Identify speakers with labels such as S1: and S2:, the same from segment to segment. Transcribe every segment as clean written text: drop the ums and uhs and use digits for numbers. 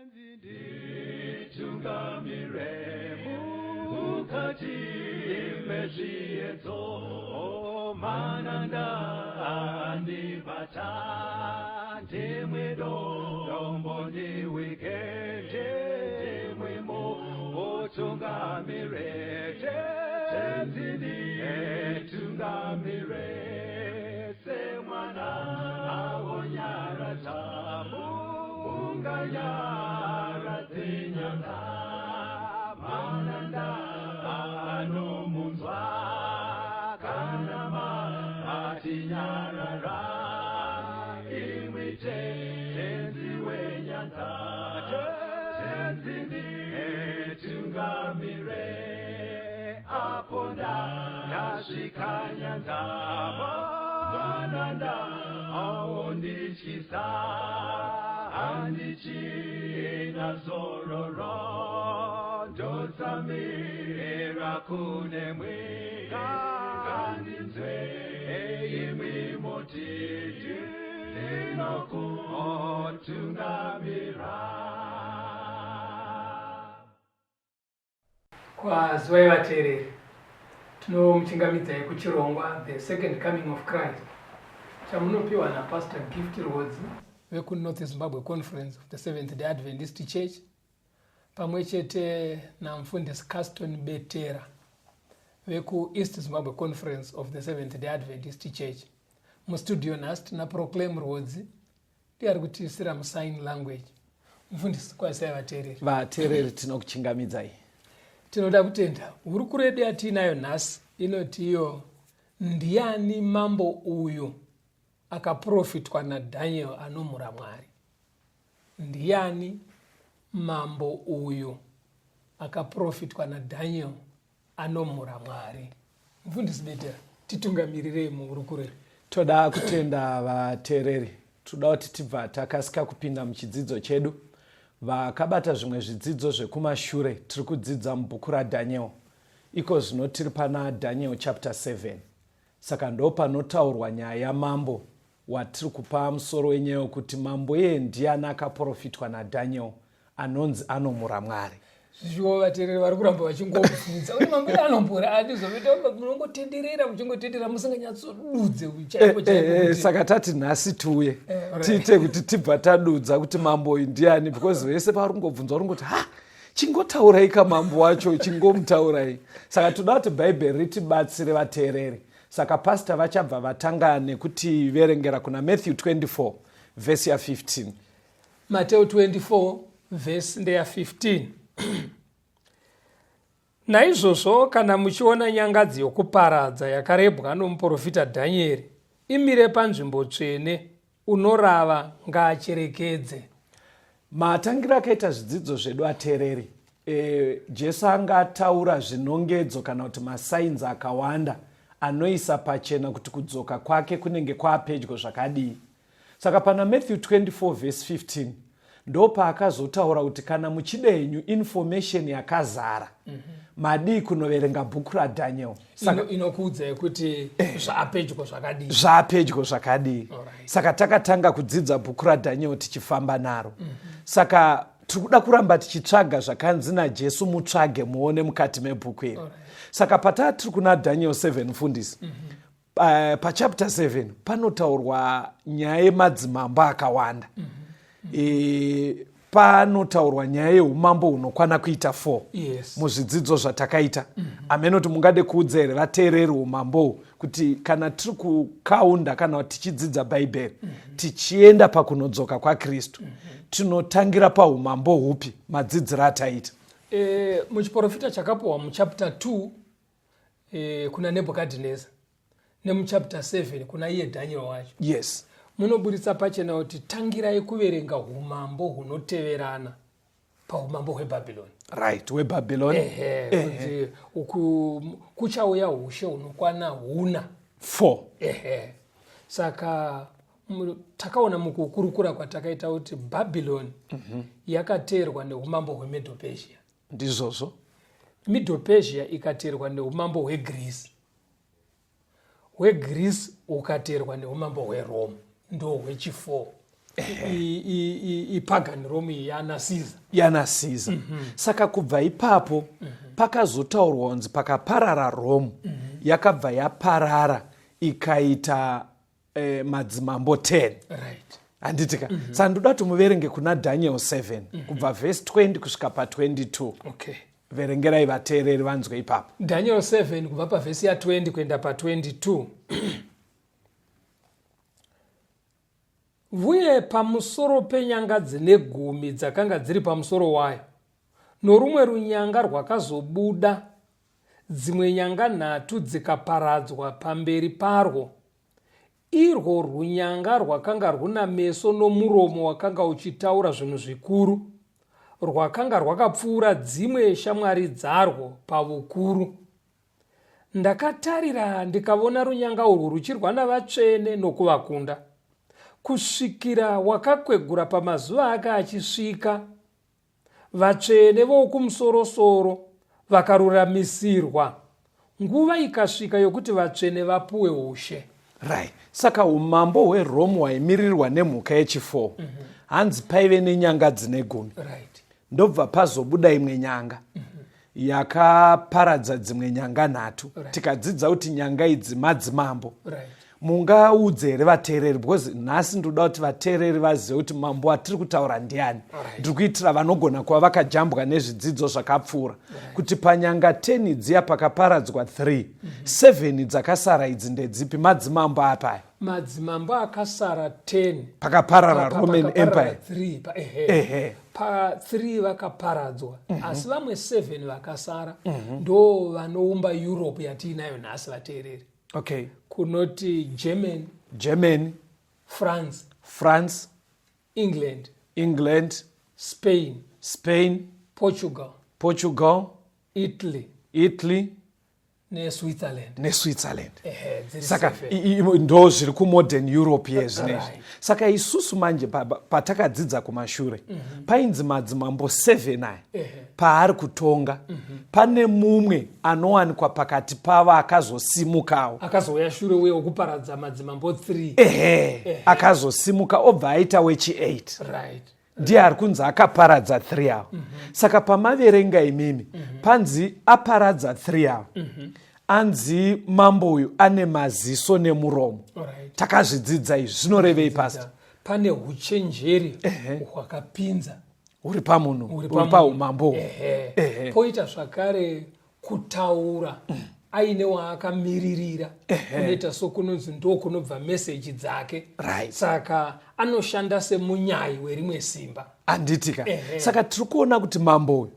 S1: Nditungamire mukati mezviedzo, mananda andibata, ndimwe dombo ndiwike, ndimwe mutungamire, Tenzi nditungamire, semwana awonyaradza munganyaradze nyanga, mananda anomunzwa kana matinyarara, imwi Tenzi wenyanza, Tenzi nditungamire, apo ndasvika nyanza, mananda aondityisa, handichina zororo, ndotsamira kunemwi, ngandinzwe imwi moti ndinokutungamira.
S2: Kwaziwai vateereri, tinomuchingamidzai kuchirongwa The Second Coming of Christ chamunopiwa naPastor Gift Rwodzi vekuNorth Zimbabwe Conference of the Seventh Day Adventist Church pamwe chete naMufundisi Caston Betera vekuEast Zimbabwe Conference of the Seventh Day Adventist Church. Mustudio nhasi tina Proclaim Rwodzi ndiye ari kutiisira musign language. Mufundisi, kwazisai vateereri.
S3: Vateereri, tinokuchingamidzai.
S2: Tinoda kutenda hurukuro yedu yatiinayo nhasi inoti iyo ndiani mambo uyu akaprofitwa naDaniel anomhura Mwari? Ndiani mambo uyu akaprofitwa naDaniel anomhura Mwari? Mufundisi Betera, titungamirirei muhurukuro iyi.
S3: Toda kutenda vateereri. Toda kuti tibva takasika kupinda muchidzidzo chedu. Vakabata zvimwe zvidzidzo zvekumashure tiri kudzidza mubhuku raDaniel. Iko zvino tiri pana Daniel chapter 7. Saka ndopanotaurwa nyaya yamambo watiri kupa musoro wenyaya wekuti mambo iye ndiani akaprofitwa naDaniel anonzi anomura Mwari.
S2: Zvishuwo vateereri vari kuramba vachingobvunza kuti mambo iye anombora ani, zvoita munongotenderera muchingotenderera musinganyatsodudze chaiko chaiko
S3: kuti Saka tati nhasi tiuye
S2: Alright.
S3: tiite kuti tibva tadudza kuti mambo uyu ndiani, because vese pavari kungobvunza vari kungoti ha, chingotaurai ka mambo wacho, chingomutaurai. Saka toda kuti Bhaibheri ritibatsire vateereri. Saka pastor vachabva vatanga nekutiverengera kuna Matthew 24 vhesi ya 15.
S2: Mateo 24 vhesi ndeya 15. Naizvozvo kana muchiona nyangadzi yokuparadza yakarebwa nomuprofita Dhanieri imire panzvimbo tsvene, unorava ngaacherekedze.
S3: Matangiro akaita zvidzidzo zvedu ateereri, Jesu anga ataura zvinongedzo kana kuti masainzi akawanda anoisa pachena kuti kudzoka kwake kunenge kwaapedyo zvakadii. Saka pana Matthew 24 verse 15 ndopaakazotaura kuti kana muchida henyu information yakazara, madii kunoverenga bhuku raDaniel. Saka
S2: Inokuudzai kuti zvaapedyo zvakadii.
S3: Zvaapedyo zvakadii. Saka takatanga kudzidza bhuku raDaniel tichifamba naro. Saka tiri kuda kuramba tichitsvaga zvakanzi naJesu mutsvage muone mukati mebhuku iri. Saka pataa tiri kuna Daniel 7 mufundisi, pachapter 7 panotaurwa nyaya yemadzimambo akawanda. Panotaurwa nyaya yeumambo hunokwana kuita 4. Muzvidzidzo zvatakaita. Amene kuti mungade kuudza here vateereri umambo uhu kuti kana tiri kukaunda kana tichidzidza Bhaibheri, tichienda pakunodzoka kwaKristu, tinotangira paumambo hupi madzidziro ataita?
S2: Muchiprofita chakapuwa muchapter 2 kuna Nebhukadhineza nemuchapter 7 kuna iye Daniel wacho. Munoburitsa pachena kuti tangirai kuverenga umambo hunoteverana paumambo hweBhabhiloni.
S3: Right, hweBhabhiloni.
S2: Kunzi uku kuchauya ushe hunokwana huna.
S3: 4.
S2: Saka takaona mukukurukura kwatakaita kuti Bhabhiloni yakateerwa neumambo hweMedo-Persia.
S3: Ndizvozvo.
S2: Medo-Persia ikateerwa neumambo hweGreece. HweGreece hukateerwa neumambo hweRome, ndo hwechi4. Ipagan Rome iyi yana Caesar.
S3: Yana Caesar. Saka kubva ipapo pakazotaurwa kunzi pakaparara Rome, yakabva yaparara ikaita madzimambo 10. Handitika? Saka ndoda kuti muverenge kuna Daniel 7 kubva vhesi 20 kusvika pa22. Verengerai vateereri vanzwe ipapo.
S2: Daniel 7 kubva pavhesi ya20 kuenda pa22. Vuye pamusoro penyanga dzine gumi dzakanga dziri pamusoro wayo, norumwe runyanga rwakazobuda, dzimwe nyanga nhatu dzikaparadzwa pamberi parwo. Irwo runyanga rwakanga rwuna meso nomuromo wakanga uchitaura zvinhu zvikuru, rwakanga rwakapfuura dzimwe shamwari dzarwo pavukuru. Ndakatarira ndikavona runyanga urwu ruchirwa navatsvene nokuvakunda, kusvikira wakakwegura pamazuva ake achisvika. Vatsvene voukumusorosoro vakaruramisirwa, nguva ikasvika yokuti vatsvene vapuwe ushe.
S3: Right, saka umambo hweRome hwaimirirwa nemhuka yechi4. Hanzi paive nenyanga dzine 10. Ndobva pazobuda imwe nyanga yakaparadza dzimwe nyanga nhatu. Tikadzidza kuti nyanga idzi madzimambo. Mungaudze here vateereri, because nhasi ndoda kuti vateereri vazive kuti mambo watiri kutaura ndiani? Ndiri kuitira vanogona kuva vakajambwa nezvidzidzo zvakapfuura, kuti panyanga 10 dziya pakaparadzwa 3, 7 dzakasara idzi ndedzipi? Madzimambo apaya?
S2: Madzimambo akasara 10.
S3: Pakaparara Roman Empire.
S2: 3 pa, ehe. Pa3 vakaparadzwa, asi vamwe 7 vakasara ndo vanoumba Europe yatiinayo nhasi, vateereri. Kunoti Germany,
S3: Germany,
S2: France,
S3: France,
S2: England,
S3: England,
S2: Spain,
S3: Spain,
S2: Portugal,
S3: Portugal,
S2: Italy,
S3: Italy
S2: neSwitzerland.
S3: NeSwitzerland.
S2: Ehe, dziri
S3: Saka
S2: seven.
S3: Ndo zviri kumodern Europe yezvinezvi. Saka isusu manje patakadzidza kumashure, painzi madzimambo 7 aya paari kutonga, pane mumwe anowanikwa pakati pavo akazosimukawo.
S2: Akazouya shure uye wokuparadza madzimambo 3.
S3: Ehe, akazosimuka obva aita wechi8. Ndiye ari kunzi akaparadza 3 avo. Saka pamaverenga imimi, panzi aparadza 3 avo, anzi mambo uyu ane maziso nemuromo. Takazvidzidza izvi. Zvinorevei, pastor?
S2: Pane uchenjeri hwakapinza
S3: uri pamunhu,
S2: uri
S3: uri
S2: pamunhu.
S3: Paumambo uhu.
S2: Poita zvakare kutaura aine waakamiririra, kunoita sokunonzi ndo kunobva meseji dzake. Saka anoshanda semunyai werimwe simba.
S3: Handitika? Saka tiri kuona kuti mambo uyu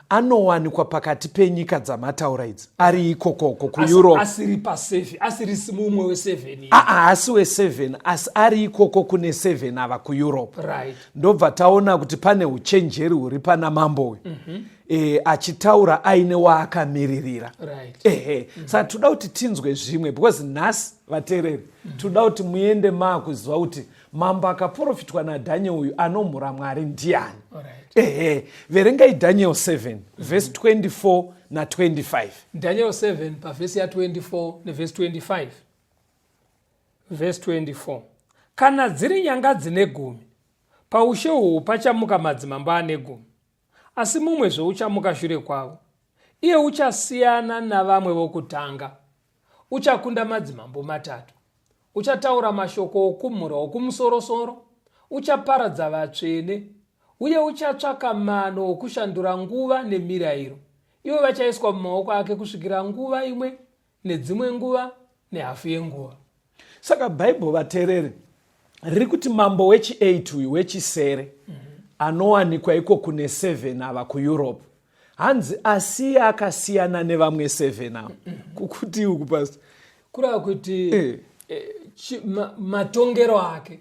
S3: anowanikwa pakati penyika dzamataura idzi, ari ikokoko kuEurope.
S2: Asiri paseven, asiri mumwe weseven iyi.
S3: Aa, haasi we7, asi ari ikoko kune 7 ava kuEurope. Ndobva taona kuti pane uchenjeri huri pana mambo uyu, achitaura aine waakamiririra. Ehe, saka toda kuti tinzwe zvimwe, because nhasi, vateereri, toda kuti muende maakuziva kuti mambo akaprofitwa naDhaniel uyu anomhura Mwari ndiani. Ehe, verengai Daniel 7 vhesi 24 na25.
S2: Daniel 7 pavhesi ya24 nevhesi 25. Vhesi 24: Kana dziri nyanga dzine 10, paushe uhwu pachamuka madzimambo ane 10, asi mumwezve uchamuka shure kwavo. Iye uchasiyana navamwe vokutanga, uchakunda madzimambo matatu, uchataura mashoko okumhura okumusorosoro, uchaparadza vatsvene, uye uchatsvaka mano okushandura nguva nemirayiro. Ivo vachaiswa mumaoko ake kusvikira nguva imwe nedzimwe nguva nehafu yenguva.
S3: Saka Bhaibheri, vateereri, riri kuti mambo wechi8 uyu, wechisere, anowanikwa iko kune 7 ava kuEurope. Hanzi asiye akasiyana nevamwe 7 ava. Kukuti uku, pastor?
S2: Kureva kuti matongero ake,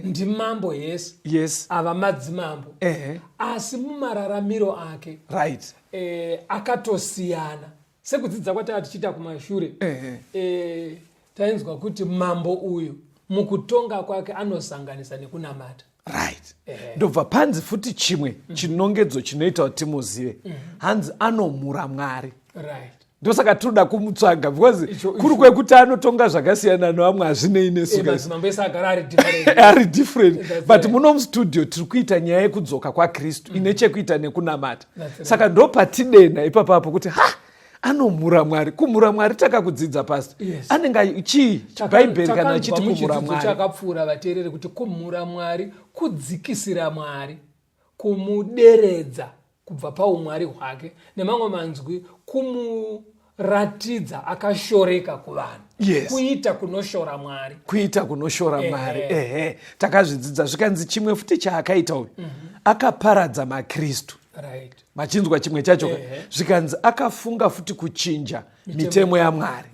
S2: ndimambo, yes, ava madzimambo, asi mumararamiro ake akatosiyana. Sekudzidza kwatava tichiita kumashure, tainzwa kuti mambo uyu mukutonga kwake anosanganisa nekunamata.
S3: Right, ndobva panzi futi chimwe chinongedzo chinoita kuti timuzive, hanzi anomhura Mwari. Ndosaka tinoda kumutsvaga because kuri kwekuti anotonga zvakasiyana nevamwe, hazvinei nesu.
S2: Ari
S3: different, but muno mustudio tiri kuita nyaya yekudzoka kwaKristu ine chekuita nekunamata. Saka ndopatidena ipapapo kuti ha, anomhura Mwari. Kumhura Mwari takakudzidza, Pastor. Anenge chii Bhaibheri kana achiti kumhura Mwari?
S2: Chakapfuura, vateerere, kuti kumhura Mwari kudzikisira Mwari, kumuderedza kubva paumwari hwake. Nemamwe manzwi, kumuratidza akashoreka kuvanhu. Kuita kunoshora Mwari.
S3: Kuita kunoshora Mwari, ehe, takazvidzidza. Zvikanzi chimwe futi chaakaita uyu, akaparadza maKristu. Machinzwa chimwe chacho? Zvikanzi akafunga futi kuchinja mitemo yaMwari.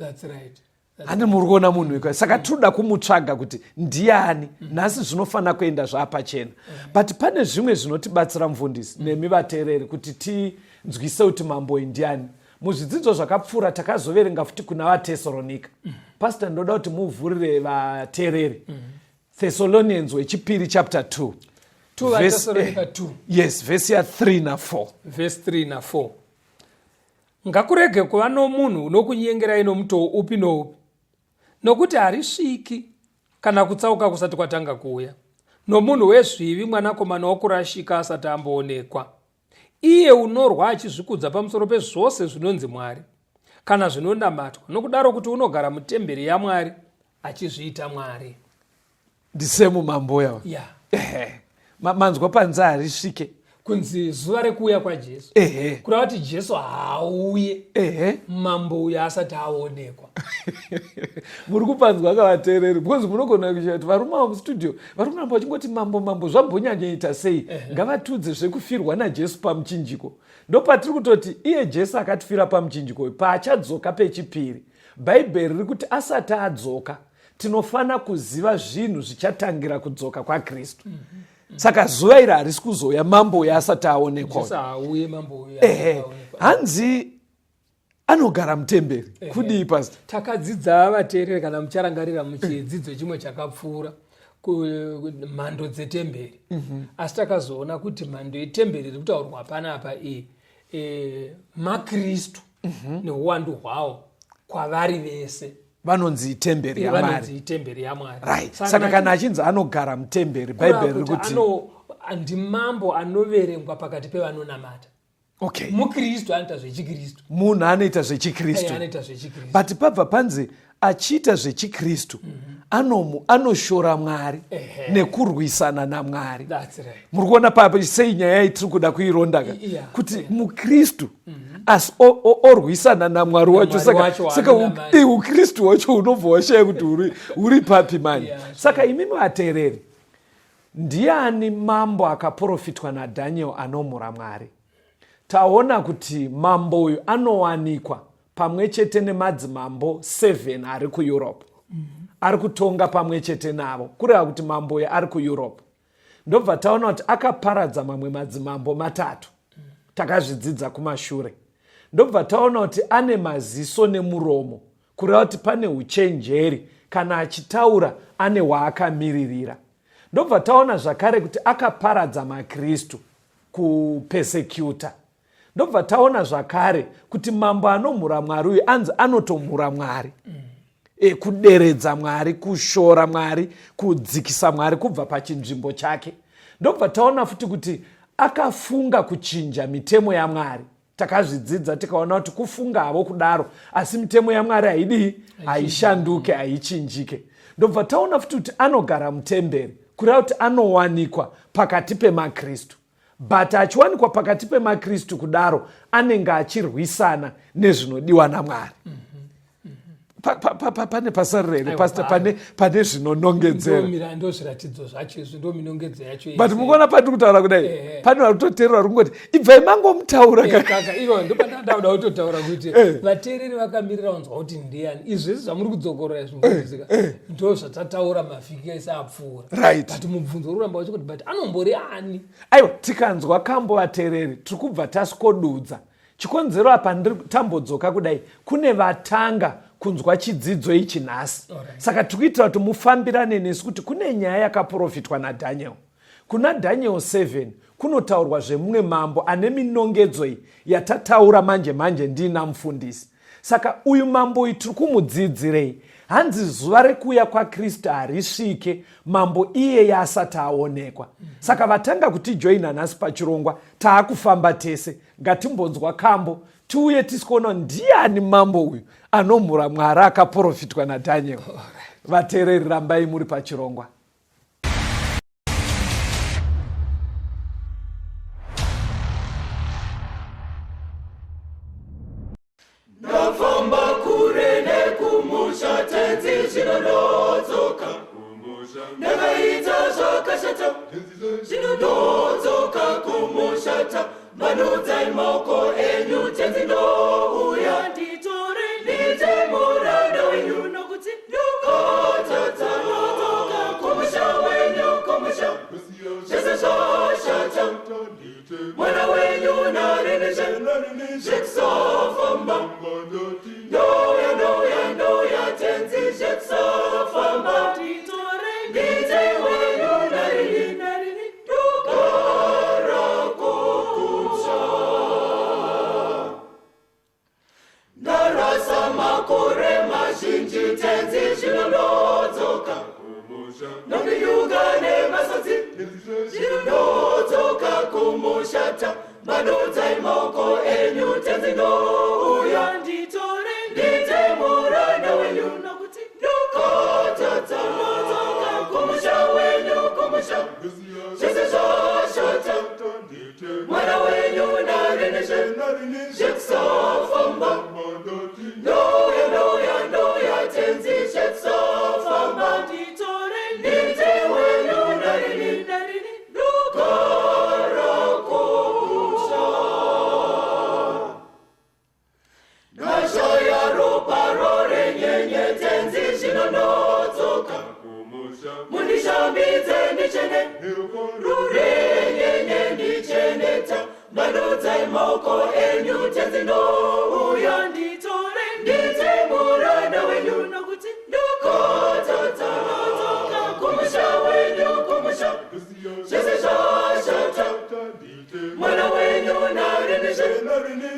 S3: Handi muri kuona munhu iko? Saka tinoda kumutsvaga kuti ndiani. Nhasi zvinofanira kuenda zvaapachena, but pane zvimwe zvinotibatsira, mufundisi, nemi vateereri, kuti tinzwise kuti mambo uyu ndiani. Muzvidzidzo zvakapfuura takazoverenga futi kuna vaTesaronika. Pastor, ndoda kuti muvhurire vateereri Thessalonians wechipiri chapter 2.
S2: 2 vaTesalonika 2.
S3: Yes, vhesi ya3 na4.
S2: Vhesi 3 na4: "Ngakurege kuva nomunhu unokunyengerai nomutoo upi noupi, nokuti harisviki kana kutsauka kusati kwatanga kuuya, nomunhu wezvivi, mwanakomana wokurashika, asati amboonekwa, iye unorwa achizvikudza pamusoro pezvose zvinonzi Mwari kana zvinonamatwa, nokudaro kuti unogara mutemberi yaMwari achizviita Mwari."
S3: Ndisemu mambo yava.
S2: Ya.
S3: Manzwa panzi harisvike.
S2: Kunzi zuva rekuuya kwaJesu. Kureva kuti Jesu haauye mambo uyo asati aonekwa.
S3: Muri kupanzwa kavateereri? Because munogona kuchaya kuti varume ava mustudio vari kuramba vachingoti mambo, mambo, zvambonyanyoita sei? Ngavatudze zvekufirwa naJesu pamuchinjiko. Ndopatiri kutoti iye Jesu akatifira pamuchinjiko uyu, paachadzoka pechipiri, Bhaibheri riri kuti asati adzoka tinofanira kuziva zvinhu zvichatangira kudzoka kwaKristu. Saka zuva iri harisi kuzouya mambo uyo asati aonekwa.
S2: Jesu haauye mambo uyo
S3: Ehe.
S2: asati aonekwa.
S3: Hanzi anogara mutemberi kudii, Pastor?
S2: Takadzidza, vateereri, kana mucharangarira muchidzidzo chimwe chakapfuura, mhando dzetemberi. Asi takazoona kuti mhando yetemberi iri kutaurwa panapa iyi maKristu neuwandu hwawo kwavari vese.
S3: Vanonzi itemberi yaMwari.
S2: Vanonzi itemberi yaMwari.
S3: Right, saka kana achinzi anogara mutemberi, Bhaibheri riri kuti
S2: ndimambo anoverengwa pakati pevanonamata. MuKristu anoita zvechikristu.
S3: Munhu anoita zvechikristu.
S2: Anoita zvechikristu.
S3: But pabva panzi achiita zvechikristu anoshora Mwari nekurwisana naMwari.
S2: That's right.
S3: Muri kuona papo sei nyaya itiri kuda kuironda ka? Kuti mukristu asi orwisana naMwari wacho.
S2: Namwari wacho
S3: Saka
S2: waanonamata.
S3: Ukristu hwacho unobva washaya kuti uri papi mani. Saka imimi vateereri, ndiani mambo akaprofitwa naDhaniel anomhura Mwari? Taona kuti mambo uyu anowanikwa pamwe chete nemadzimambo 7 ari kuEurope, ari kutonga pamwe chete navo, kureva kuti mambo uyu ari kuEurope. Ndobva taona kuti akaparadza mamwe madzimambo matatu, takazvidzidza kumashure. Ndobva taona kuti ane maziso nemuromo, kureva kuti pane uchenjeri, kana achitaura ane waakamiririra. Ndobva taona zvakare kuti akaparadza maKristu, kupersecuta. Ndobva taona zvakare kuti mambo anomhura Mwari uyu anzi anotomhura Mwari, kuderedza Mwari, kushora Mwari, kudzikisa Mwari kubva pachinzvimbo chake. Ndobva taona futi kuti akafunga kuchinja mitemo yaMwari. Takazvidzidza tikaona kuti kufunga havo kudaro, asi mitemo yaMwari haidii? Haishanduke, haichinjike. Ndobva taona futi kuti anogara mutemberi, kureva kuti anowanikwa pakati pemaKristu, but achiwanikwa pakati pemaKristu kudaro anenge achirwisana nezvinodiwa naMwari. Pane pasarira here, Pastor? Pane zvinonongedzera.
S2: Ndo zviratidzo zvacho izvi, ndo minongedzo yacho.
S3: But mukuona patiri kutaura kudai, pane vari kutoteerera vari kungoti ibvai mangomutaura.
S2: Kaka iro ndopandada kutotaura kuti vateereri vakamirira kunzwa kuti ndiani. Izvi zvamuri kudzokorora izvi, mufundisika, ndo zvatataura mavhiki ese apfuura. But mubvunzo uri kuramba uchikuti, but anombori ani?
S3: Aiwa, tikanzwa kambo, vateereri, tiri kubva taskodudza chikonzero apa tambodzoka kudai. Kune vatanga kunzwa chidzidzo ichi nhasi. Saka tiri kuitira kuti mufambirane nesu kuti kune nyaya yakaprofitwa naDhaniel. Kuna Daniel 7 kunotaurwa zvemumwe mambo ane minongedzo iyi yatataura manje manje ndiina mufundisi. Saka uyu mambo uyu tiri kumudzidzirei? Hanzi zuva rekuuya kwaKristu harisvike mambo iyeye asati aonekwa. Saka vatanga kutijoina nhasi pachirongwa, taakufamba tese, ngatimbonzwa kambo tiuye tisikuona ndiani mambo uyu anomhura Mwari akaprofitwa naDaniel. Vateereri, rambai muri pachirongwa.
S1: Ndafamba kure nekumusha tenzi zvino ndodzoka ndakaita zvakashata zvino ndodzoka kumushata manudzai maoko enyu tenzi ndouya nditore ndiite muranda wenyu nokuti ndokotadza ndodzoka kumusha wenyu kumusha zvese zvashata mwana wenyu narinizve zvekusafamba ndouya ndouya ndouya tenzi zvekusafamba ndite wenyu narini narini ndogara kumusha ndarasa makore mazhinji tenzi zvino ndodzoka ndondiyuga nemasodzi zvino ndodzoka kumushata madudzai maoko enyu tenzi ndouya nditore ndite muranda wenyu nokuti ndokotadza ndodzoka kumusha wenyu kumusha zvese zvashata mwana wenyu narinizve zvekusafamba ndouya ndouya ndouya tenzi zvekusafamba nditore ndite wenyu narini narini ndogara kumusha ndashaya ropa rorenyenye tenzi zvino ndodzoka mundishambidze ndichene rurenyenye ndicheneta madudzai maoko enyu tenzi ndouya nditore ndite muranda wenyu nokuti ndokotadza kumusha wenyu kumusha zvese zvashata mwana wenyu narinizve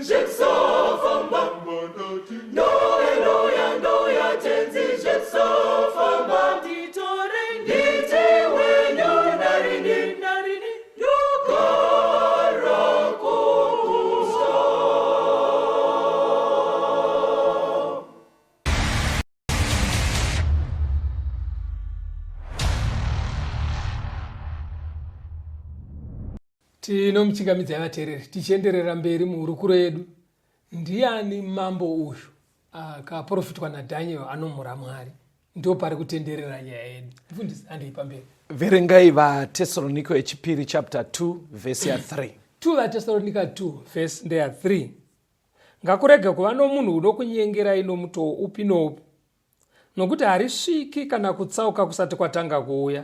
S1: zvekusafamba ndouya ndouya ndouya tenzi zvekusafamba nditore ndite wenyu narini narini ndogara kumusha.
S2: Tinomuchingamidzai vateereri tichienderera mberi muhurukuro yedu. Ndiani mambo uyu akaprofitwa naDaniel anomhura Mwari? Ndo pari kutenderera nyaya yedu. Mfundisi, handei pamberi.
S3: Verengai vaTesaroniko yechipiri chapter 2 vhesi ya 3.
S2: 2 vaTesaronika 2 vhesi ndeya 3. Ngakurege kuva nomunhu unokunyengerai nomutoo upi noupi, nokuti harisviki kana kutsauka kusati kwatanga kuuya,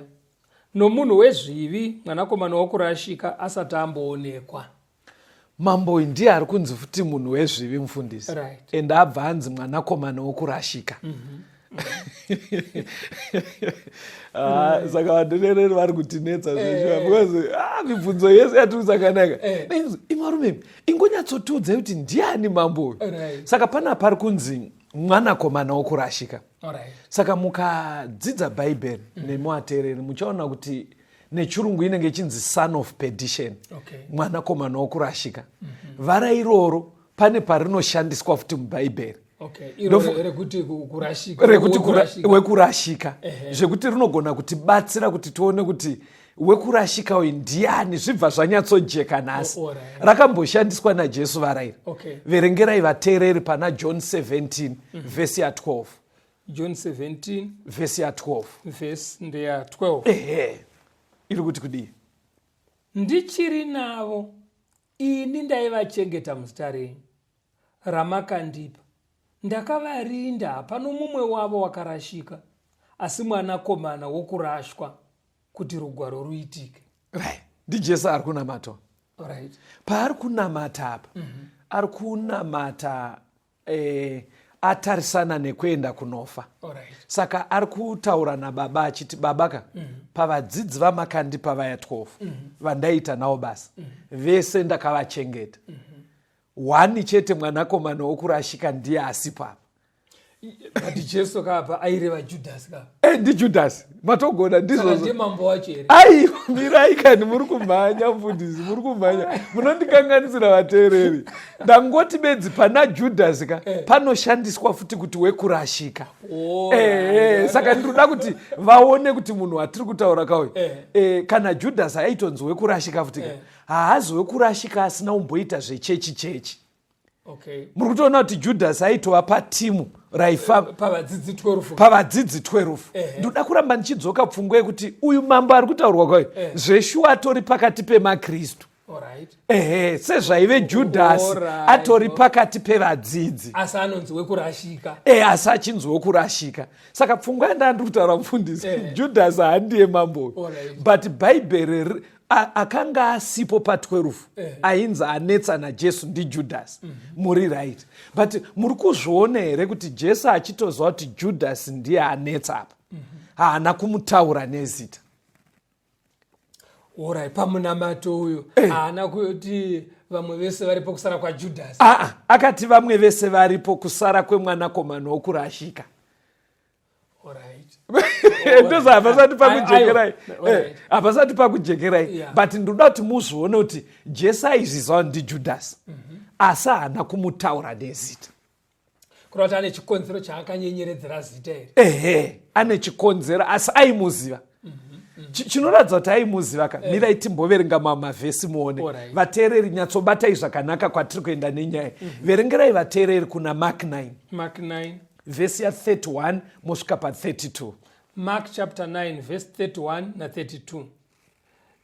S2: nomunhu wezvivi, mwanakomana wokurashika, asati amboonekwa.
S3: Mambo uyu ndiye ari kunzi futi munhu wezvivi mufundisi,
S2: Right.
S3: And abva anzi mwanakomana wokurashika. Saka vateereri vari kutinetsa zveshuwa because mibvunzo yese yatiri kusanganaka imarume ingonyatsotiudzai kuti ndiani mambo uyu. Saka pana pari kunzi mwanakomana wokurashika. Saka mukadzidza Bhaibheri nemuateereri muchaona kuti nechirungu inenge ichinzi son of perdition, mwanakomana wokurashika. Vara iroro pane parinoshandiswa futi muBhaibheri.
S2: Rekuti
S3: wekurashika, zvekuti rinogona kutibatsira kuti tione kuti wekurashika uyu ndiani, zvibva zvanyatsojeka nhasi. Rakamboshandiswa naJesu varaira. Verengerai vateereri pana John 17 vhesi ya 12.
S2: John 17
S3: vhesi ya 12.
S2: Vhesi ndeya 12.
S3: Ehe, iri kuti kudii?
S2: Ndichiri navo ini ndaivachengeta muzita renyu ramakandipa, ndakavarinda, hapano mumwe wavo wakarashika, asi mwanakomana wokurashwa, kuti rugwaro ruitike.
S3: Right. NdiJesu ari kunamatwa. Paari kunamata apa, ari kunamata atarisana nekuenda kunofa. Saka ari kutaura nababa achiti, baba ka, pavadzidzi vamakandipa vaya 12 vandaita navo basa, vese ndakavachengeta. One chete, mwanakomana wokurashika ndiye asipo apa.
S2: But Jesu kapa aireva Judhasi ka?
S3: E, ndiJudhasi, matogona, ndizvozvo.
S2: Ndiye mambo wacho here?
S3: Aiwa, mirai kani, muri kumhanya mufundisi, muri kumhanya, munondikanganisira vateereri. Ndangoti bedzi pana Judhasi ka panoshandiswa futi kuti wekurashika. Saka ndinoda kuti vaone kuti munhu watiri kutaura kauyu, kana Judhasi aitonzi wekurashika futi ka, haazi wekurashika asina kumboita zvechechi chechi. Muri kutoona kuti Judhasi aitova patimu raifa
S2: pavadzidzi 12.
S3: Pavadzidzi 12. Ndoda kuramba ndichidzoka pfungwa yekuti uyu mambo ari kutaurwa kwayo, zveshuwa atori pakati pemakristu. Ehe, sezvaive Judhasi atori pakati pevadzidzi.
S2: Asi anonzi wekurashika.
S3: E, asi achinzi wekurashika. Saka pfungwa yandaa ndiri kutaura, mufundisi, Judhasi handiye mambo uyu. But Bhaibheri akanga asipo pa12 ainzi anetsa naJesu ndiJudhasi. Muri right, but muri kuzviona here kuti Jesu achitoziva kuti Judhasi ndiye anetsa apa, haana kumutaura nezita?
S2: Alright, pamunamato uyu haana kuti vamwe vese varipo kusara kwaJudhasi.
S3: Aa, akati vamwe vese varipo kusara kwemwanakomana wokurashika. Ndoza hapasati pakujekerai. Hapasati pakujekerai. But ndoda kuti muzvione kuti Jesu aizviziva ndiJudhasi, asi haana kumutaura nezita.
S2: Kureva kuti ane chikonzero chaakanyenyeredzera zita iri.
S3: Ehe, ane chikonzero, asi aimuziva. Chinoratidza kuti aimuziva ka, mirai timboverenga mavhesi muone. Vateereri, nyatsobatai zvakanaka kwatiri kuenda nenyaya. Verengerai vateereri kuna Mark 9.
S2: Mark 9.
S3: Vhesi ya31 mosvika pa32.
S2: Mark chapter 9 verse 31 na32.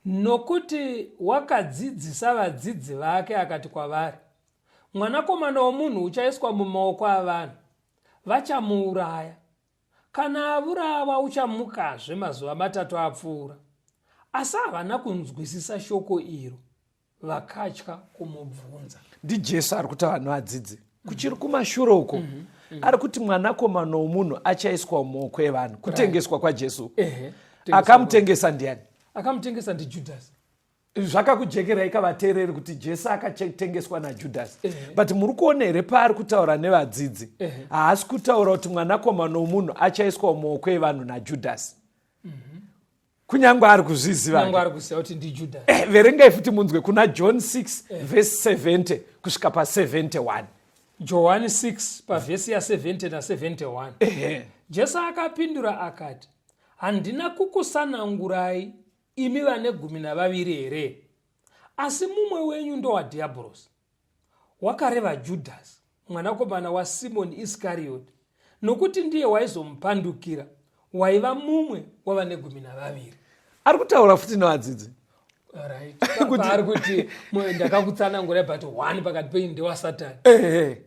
S2: Nokuti wakadzidzisa vadzidzi vake akati kwavari, "Mwanakomana womunhu uchaiswa mumaoko avanhu, vachamuuraya. Kana avurawa, uchamukazve mazuva 3 apfuura." Asi havana kunzwisisa shoko iro, vakatya kumubvunza.
S3: NdiJesu ari kutaura nevadzidzi kuchiri kumashure uko. Ari kuti mwanakomana womunhu achaiswa mumaoko evanhu, kutengeswa kwaJesu. Akamutengesa ndiani?
S2: Akamutengesa ndiJudhasi.
S3: Zvakakujekerai kavateereri kuti Jesu akatengeswa naJudhasi? But muri kuona here paari kutaura nevadzidzi, haasi kutaura kuti mwanakomana womunhu achaiswa mumaoko evanhu naJudhasi, kunyange ari kuzviziva?
S2: Kunyange ari kuziva kuti ndiJudhasi.
S3: Verengai futi munzwe kuna John 6 vhesi 70 kusvika pa71.
S2: Johani 6 pavhesi ya70 na71. Jesu akapindura akati, "Handina kukusanangurai imi vane 12 here? Asi mumwe wenyu ndowadhiabhorosi." Wakareva Judhasi, mwanakomana waSimoni Iskarioti, nokuti ndiye waizomupandukira, waiva mumwe wavane 12.
S3: Ari kutaura futi nevadzidzi.
S2: Ari kuti ndakakutsanangurai, but one pakati penyu ndewasatani.
S3: Ehe,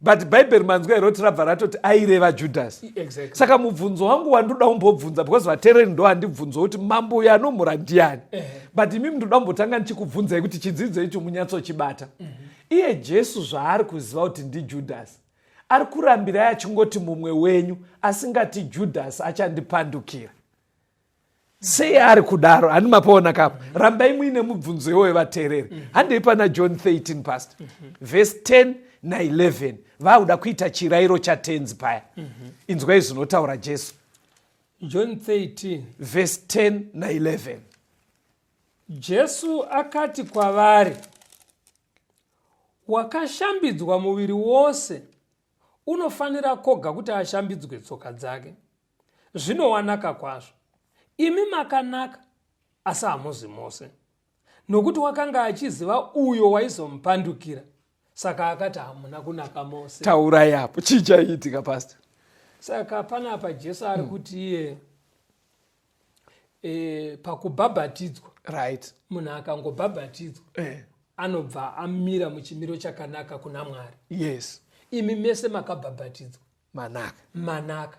S3: but Bhaibheri manzwa here kuti rabva ratoti aireva Judhasi?
S2: Exactly.
S3: Saka mubvunzo wangu wandoda kumbobvunza, because vateereri ndo handibvunzo kuti mambo uyu anomhura ndiani, but imimi ndoda kumbotanga ndichikubvunzai kuti chidzidzo icho munyatsochibata. Iye Jesu zvaari kuziva kuti ndiJudhasi, ari kurambirai achingoti mumwe wenyu, asingati Judhasi achandipandukira? Sei ari kudaro? Hani mapaona kapo? Rambai muine mubvunzo iwoyo, vateereri. Handei pana John 13, pastor, vhesi 10 na11. Vakuda kuita chirayiro chaTenzi paya. Inzwai zvinotaura Jesu.
S2: John 13.
S3: Vhesi 10 na11.
S2: Jesu akati kwavari, "Wakashambidzwa muviri wose unofanira koga kuti ashambidzwe tsoka dzake. Zvino wanaka kwazvo. Imi makanaka, asi hamuzi mose." Nokuti wakanga achiziva uyo waizomupandukira, saka akati, "Hamuna kunaka mose."
S3: Taurai apo, chii chaiitika, pastor?
S2: Saka panapa Jesu ari kuti iye pakubhabhatidzwa, munhu akangobhabhatidzwa, anobva amira muchimiro chakanaka kuna Mwari. Imi mese makabhabhatidzwa,
S3: manaka.
S2: Manaka.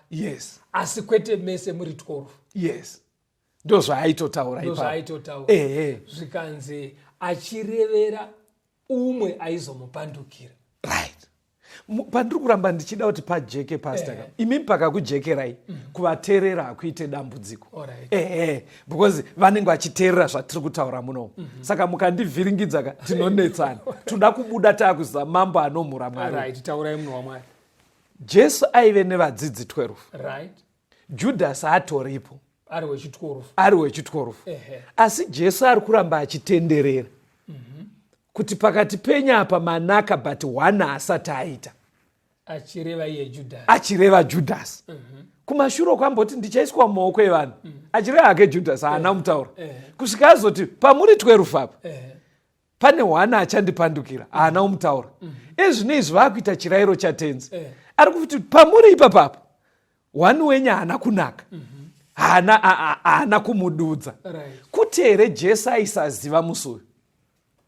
S2: Asi kwete mese muri 12.
S3: Yes, ndo zvaaitotaura ipapo.
S2: Ndozvaaitotaura. Zvikanzi achirevera umwe aizomupandukira.
S3: Right, Pandiri kuramba ndichida kuti pajeke, pastor, ka imimi pakakujekerai, kuvateerera hakuite dambudziko. Ehe, because vanenge vachiteerera zvatiri kutaura munomu. Saka mukandivhiringidza ka, tinonetsana. Toda kubuda taakuziva mambo anomhura Mwari.
S2: Right, taurai, munhu waMwari.
S3: Jesu aive nevadzidzi 12. Judhasi atoripo.
S2: Ari wechi12.
S3: Ari wechi12. Asi Jesu ari kuramba achitenderera kuti pakati penyu apa manaka, but one asati aita.
S2: Achireva iye Judhasi.
S3: Achireva Judhasi. Kumashure kwamboti, "Ndichaiswa mumaoko evanhu," achireva hake Judhasi, haana mutaura. Kusvika azoti, "Pamuri 12 apa pane one achandipandukira," haana kumutaura. Ezvino izvi vaakuita chirayiro chaTenzi. Ari kuti pamuri ipapapo one wenyu haana kunaka, haana kumududza. Kuti here Jesu aisaziva musi uyu?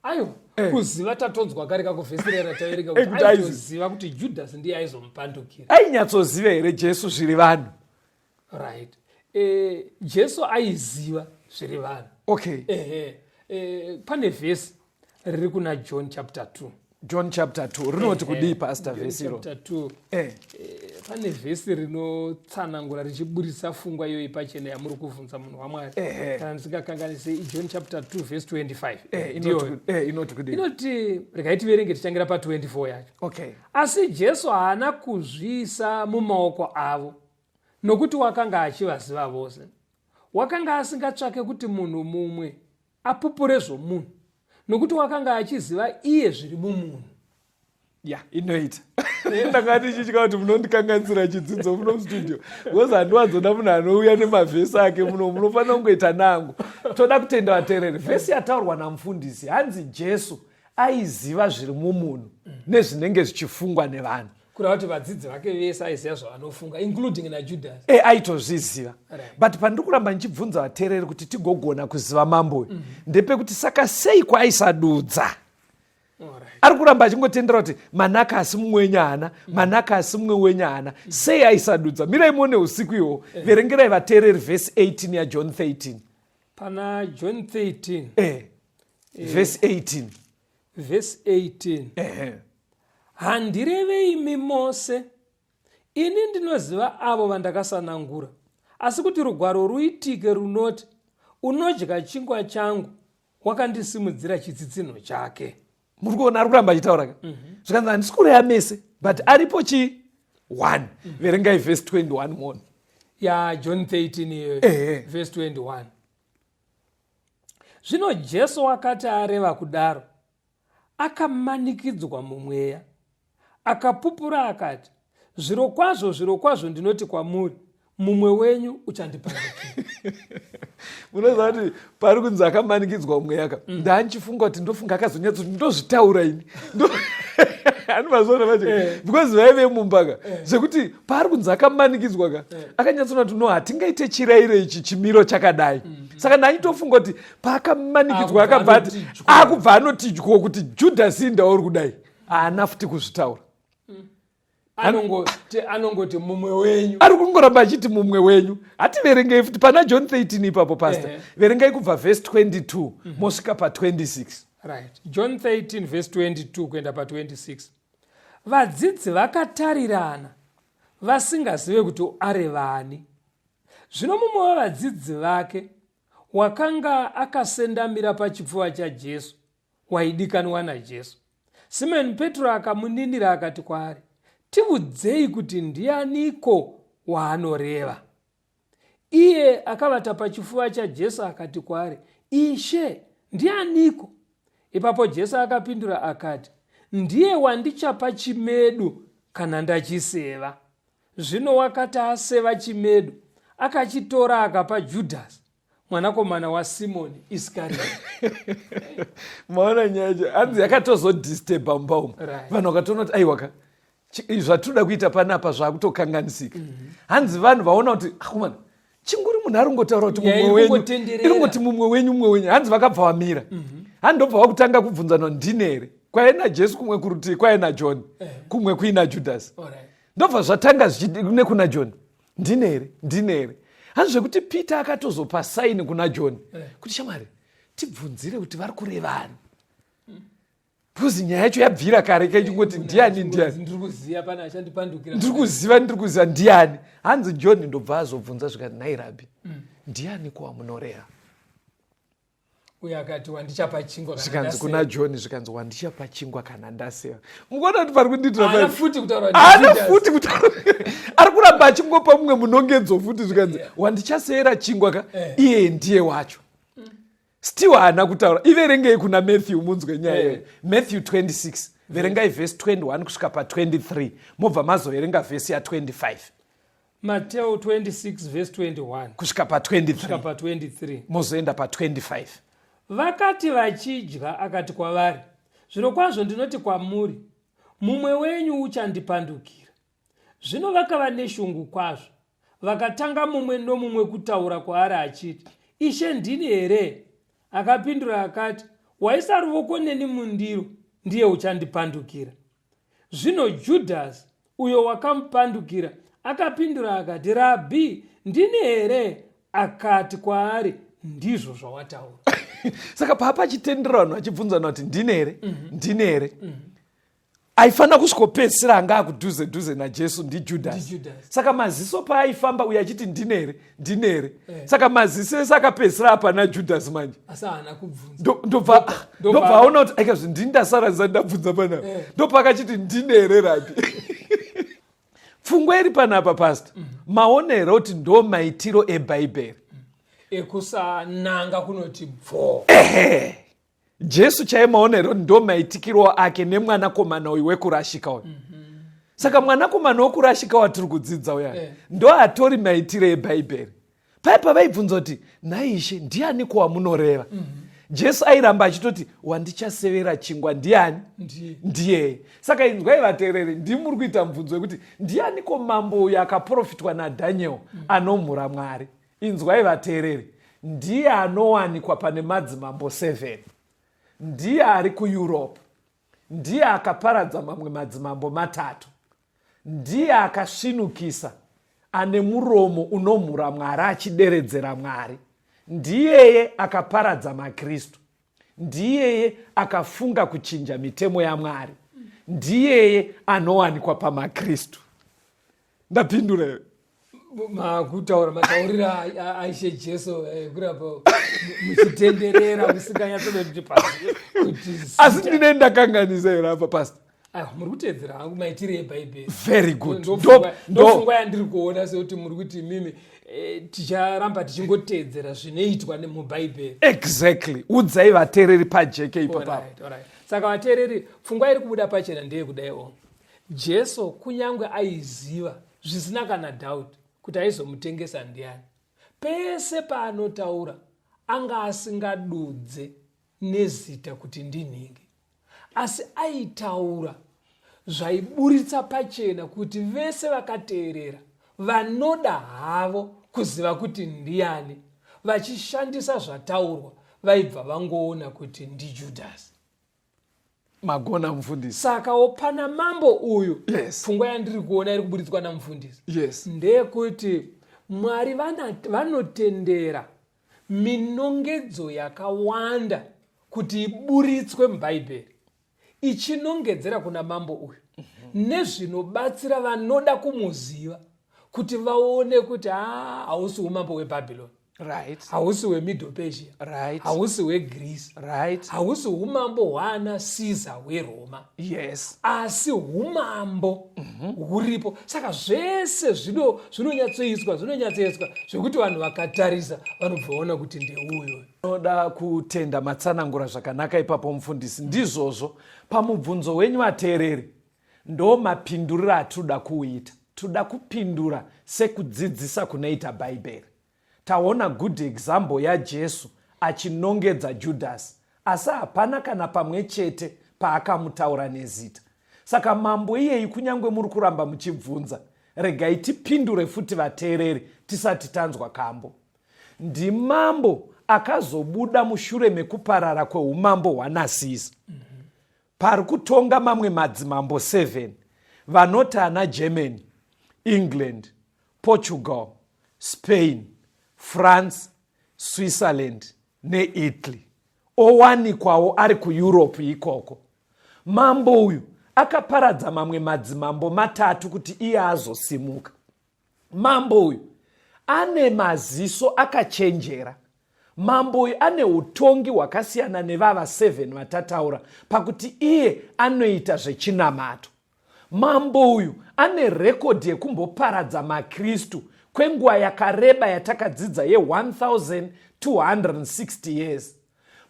S2: Aiwa, kuziva tatonzwa kare kakuvhesi rataverenga kuti
S3: kuti
S2: aitoziva kuti Judhasi ndiye aizomupandukira.
S3: Ainyatsoziva here Jesu zviri vanhu?
S2: Right, Jesu aiziva zviri vanhu. Ehe, pane vhesi riri kuna John chapter 2.
S3: John chapter 2 rinoti kudii, pastor,
S2: John
S3: vhesi iro?
S2: chapter 2. Pane vhesi rinotsanangura richiburisa fungwa iyoyi pachena yamuri kuvhunza, munhu waMwari. Kana ndisingakanganisi, iJohn chapter 2 verse 25. Ndiyoyo.
S3: Inoti kudii?
S2: Inoti, regai tiverenge tichangira pa24 yacho. Asi Jesu haana kuzviisa mumaoko avo, nokuti wakanga achivaziva vose. Wakanga asingatsvake kuti munhu mumwe apupure zvomunhu, nokuti wakanga achiziva iye zviri mumunhu.
S3: Ya, inoita. Ndanga ndichitya kuti munondikanganisira chidzidzo muno mustudio, because handiwanzoda munhu anouya nemavhesi ake muno. Munofanira kungoita nangu. Toda kutenda vateereri. Vhesi yataurwa namufundisi, hanzi Jesu aiziva zviri mumunhu nezvinenge zvichifungwa nevanhu.
S2: Kureva kuti vadzidzi vake vese aiziva zvavanofunga, including naJudhasi.
S3: E, aitozviziva. But pandiri kuramba ndichibvunza vateereri kuti tigogona kuziva mambo uyu, ndepekuti saka sei kwaaisadudza? Ari kuramba achingotendera kuti manaka asi mumwe wenyu haana, manaka asi mumwe wenyu haana. Sei aisadudza? Mirai muone usiku ihwo. Verengerai vateereri vhesi 18 yaJohn 13.
S2: Pana John 13?
S3: Vhesi 18.
S2: Vhesi 18. Handirevei imi mose, ini ndinoziva avo vandakasanangura, asi kuti rugwaro ruitike runoti, "Unodya chingwa changu wakandisimudzira chitsitsinho chake."
S3: Muri kuona ari kuramba achitaura ka? Zvikanzi, "Handisi kureva mese, but aripo chi 1." Verengai vhesi 21 muone.
S2: YaJohn 13 iyoyo? Vhesi 21. Zvino Jesu wakati areva kudaro, akamanikidzwa mumweya, akapupura akati, "Zvirokwazvo, zvirokwazvo ndinoti kwamuri, mumwe wenyu uchandipandukira."
S3: Munoziva kuti pari kunzi akamanikidzwa mweya ka, ndanchifunga kuti ndofunga akazonyatsoti, "Ndozvitaura ini." Handimazviona manje, because vaive mumba ka, zvekuti paari kunzi akamanikidzwa ka, akanyatsoona kuti no, hatingaite chirayiro ichi chimiro chakadai. Saka ndanyitofunga kuti paakamanikidzwa
S2: Akubva
S3: akabva ati
S2: anoti dyo.
S3: Akubva anoti dyo kuti Judhasi ndauri kudai, haana futi kuzvitaura.
S2: Anongoti mumwe wenyu.
S3: Ari kungoramba achiti mumwe wenyu. Hativerengei futi pana John 13 ipapo, pastor. Verengai kubva vhesi 22 mosvika pa26.
S2: Right, John 13 verse 22 kuenda pa26. Vadzidzi vakatarirana vasingazive kuti arevani. Zvino mumwe wevadzidzi vake wakanga akasendamira pachipfuva chaJesu waidikanwa naJesu. Simoni Petro akamuninira akati kwaari, "Tiudzei kuti ndianiko waanoreva." Iye akavata pachifuva chaJesu akati kwaari, "Ishe, ndianiko?" Ipapo Jesu akapindura akati, "Ndiye wandichapa chimedu kana ndachiseva." Zvino wakati aseva chimedu, akachitora akapa Judhasi, mwanakomana waSimoni Iskarioti.
S3: Maona nyaya yacho, hanzi yakatozodisturba mumba umu. Vanhu vakatoona kuti aiwaka, zvatinoda kuita panapa zvakutokanganisika. Hanzi vanhu vaona kuti akomana, chinguri munhu ari kungotaura kuti
S2: Nyaya
S3: mumwe
S2: iri
S3: wenyu,
S2: kungotenderera.
S3: Iri kungoti mumwe wenyu, mumwe wenyu. Hanzi vakabva vamira, hanzi ndobva vakutanga kubvunzana, "Ndini here?" Kwai naJesu kumwe kurutivi kwai naJohn, kumwe kuina Judhasi. Ndobva zvatanga nekuna John, "Ndine here? Ndine here?" Hanzi zvekuti Peter akatozopa sign kuna John kuti, "Shamwari, tibvunzire kuti vari kurevani," because Because nyaya yacho yabvira kare kaichingoti ndiani ndiani.
S2: Ndiri kuziva pane achandipandukira.
S3: Ndiri kuziva, ndiri kuziva ndiani. Hanzi John ndobva azobvunza zvikati, nhai Rabhi, ndiani kwamunoreva?
S2: Uye akati, wandichapa chingwa kana
S3: Zvikanzi
S2: ndaseva.
S3: Kuna John zvikanzi, wandichapa chingwa kana ndaseva. Mukuona kuti pari kundiitira
S2: Haana
S3: pari?
S2: futi kutaura kuti
S3: Haana
S2: Judas.
S3: futi kutaura, ari kuramba achingopa mumwe munongedzo futi. Zvikanzi, wandichaseyera chingwa ka, iye ndiye wacho. Still haana kutaura. Iverengei kuna Matthew munzwe nyaya iyoyo. Matthew 26, verengai vhesi 21 kusvika pa23, mobva mazoverenga vhesi ya25.
S2: Mateo 26 verse 21
S3: kusvika
S2: kusvika
S3: pa23,
S2: pa23,
S3: mozoenda pa25.
S2: Vakati vachidya, akati kwavari, zvirokwazvo ndinoti kwamuri, mumwe wenyu uchandipandukira. Zvino vakava neshungu kwazvo, vakatanga mumwe nomumwe kutaura kwaari achiti, Ishe, ndini here? Akapindura akati, waisa ruoko neni mundiro ndiye uchandipandukira. Zvino Judhasi, uyo wakamupandukira, akapindura akati, Rabhi, ndini here? Akati kwaari, ndizvo zvawataura.
S3: Saka paapachitendera vanhu vachibvunzana kuti ndini here, ndini here, aifanira kusvikopedzisira anga akudhuze dhuze naJesu ndiJudhasi.
S2: NdiJudhasi.
S3: Saka maziso paaifamba uyo achiti ndini here, ndini here, saka maziso ese akapedzisira apana Judhasi manje.
S2: Asi haana kubvunza.
S3: Ndobva aona kuti aikazvi ndini ndasara ndisati ndabvunza panapa. Ndopakachiti, ndini here, Rabhi? Pfungwa iri panapa, Pastor, maonero kuti ndo maitiro ebhaibheri
S2: Ekusananga kunoti bvo.
S3: Jesu chaiye maonero ndo maitikiro ake nemwanakomana uyu wekurashika uyu. Saka mwanakomana wekurashika watiri kudzidza uya ndo atori maitiro ebhaibheri. Pai pavaibvunza kuti, nhaishe, ndiani kwamunoreva? Jesu airamba achitoti, wandichasevera chingwa ndiani?
S2: Ndiye.
S3: Ndiye. Saka inzwai vateereri, ndimuri kuita mubvunzo wekuti ndianiko mambo uyu akaprofitwa naDhaniel anomhura Mwari. Inzwai vateereri, ndiye anowanikwa pane madzimambo 7, ndiye ari kuEurope, ndiye akaparadza mamwe madzimambo matatu, ndiye akasvinukisa, ane muromo unomhura Mwari achideredzera Mwari, ndiyeye akaparadza maKristu, ndiyeye akafunga kuchinja mitemo yaMwari, ndiyeye anowanikwa pamaKristu. Ndapindura here?
S2: Makutaura matauriro aIshe Jesu, kurapa muchitenderera musinganyatsokuti pasi kuti
S3: Asi ndine ndakanganisa here apa, Pastor?
S2: Aiwa, muri kuteedzera hangu maitiro ebhaibheri.
S3: Very good.
S2: Ndopfungwa yandiri kuona sekuti muri kuti mimi ticharamba tichingoteedzera zvinoitwa nemubhaibheri.
S3: Exactly. Udzai vateereri pajeke ipapapo.
S2: Alright. Saka vateereri, pfungwa iri kubuda pachena ndeyekudaiwo, Jesu kunyange aiziva zvisina kana doubt kuti aizomutengesa ndiani, pese paanotaura anga asingadudze nezita kuti ndinhingi, asi aitaura zvaiburitsa pachena kuti vese vakateerera vanoda havo kuziva kuti ndiani, vachishandisa zvataurwa vaibva vangoona kuti ndiJudhasi.
S3: Magona, mufundisi.
S2: Sakawo pana mambo uyu, pfungwa yandiri kuona iri kuburitswa namufundisi ndeyekuti Mwari vanotendera minongedzo yakawanda kuti iburitswe mubhaibheri ichinongedzera kuna mambo uyu, nezvinobatsira vanoda kumuziva kuti vaone kuti ha, hausi umambo hwebhabhironi, hausi hweMiddle Persia, hausi hweGreece, hausi umambo hwaana Caesar hweRoma, asi umambo huripo. Saka zvese zvinonyatsoiswa, zvinonyatsoiswa zvekuti vanhu vakatarisa vanobva vaona kuti ndeuyo.
S3: Noda kutenda, matsanangura zvakanaka ipapo, mufundisi. Ndizvozvo. Pamubvunzo wenyu vateereri, ndo mapinduriro atinoda kuuita. Toda kupindura sekudzidzisa kunoita bhaibheri. Taona good example yaJesu achinongedza Judhasi, asi hapana kana pamwe chete paakamutaura nezita. Saka mambo iyeyi, kunyange muri kuramba muchibvunza, regai tipindure futi vateereri tisati tanzwa kambo. Ndimambo akazobuda mushure mekuparara kweumambo hwanaCaesar. Pari kutonga mamwe madzimambo 7 vanoti ana Germany, England, Portugal, Spain, France, Switzerland neItaly, owanikwawo ari kuEurope ikoko. Mambo uyu akaparadza mamwe madzimambo matatu kuti iye azosimuka. Mambo uyu ane maziso akachenjera. Mambo uyu ane utongi hwakasiyana nevava 7 vatataura pakuti iye anoita zvechinamato. Mambo uyu ane rekodhi yekumboparadza maKristu kwenguva yakareba yatakadzidza ye1260 years.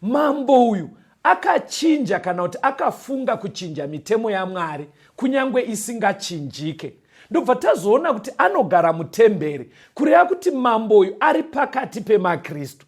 S3: Mambo uyu akachinja kana kuti akafunga kuchinja mitemo yaMwari kunyange isingachinjike. Ndobva tazoona kuti anogara mutemberi, kureva kuti mambo uyu ari pakati pemaKristu.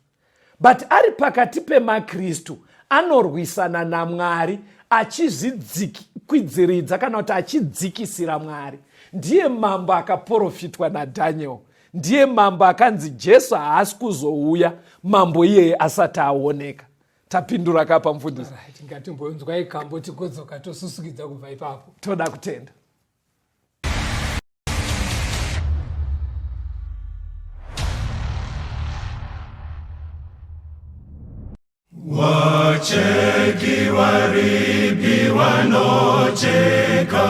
S3: But ari pakati pemaKristu anorwisana naMwari achizvikwidziridza kana kuti achidzikisira Mwari. Ndiye mambo akaprofitwa naDaniel. Ndiye mambo akanzi Jesu haasi kuzouya mambo iyeye asati aoneka. Tapindura kapa mufundisi.
S2: Right, ngatimbonzwai kambo tigodzoka tosusukidza kubva ipapo.
S3: Toda kutenda.
S1: Wacheki waripi wanocheka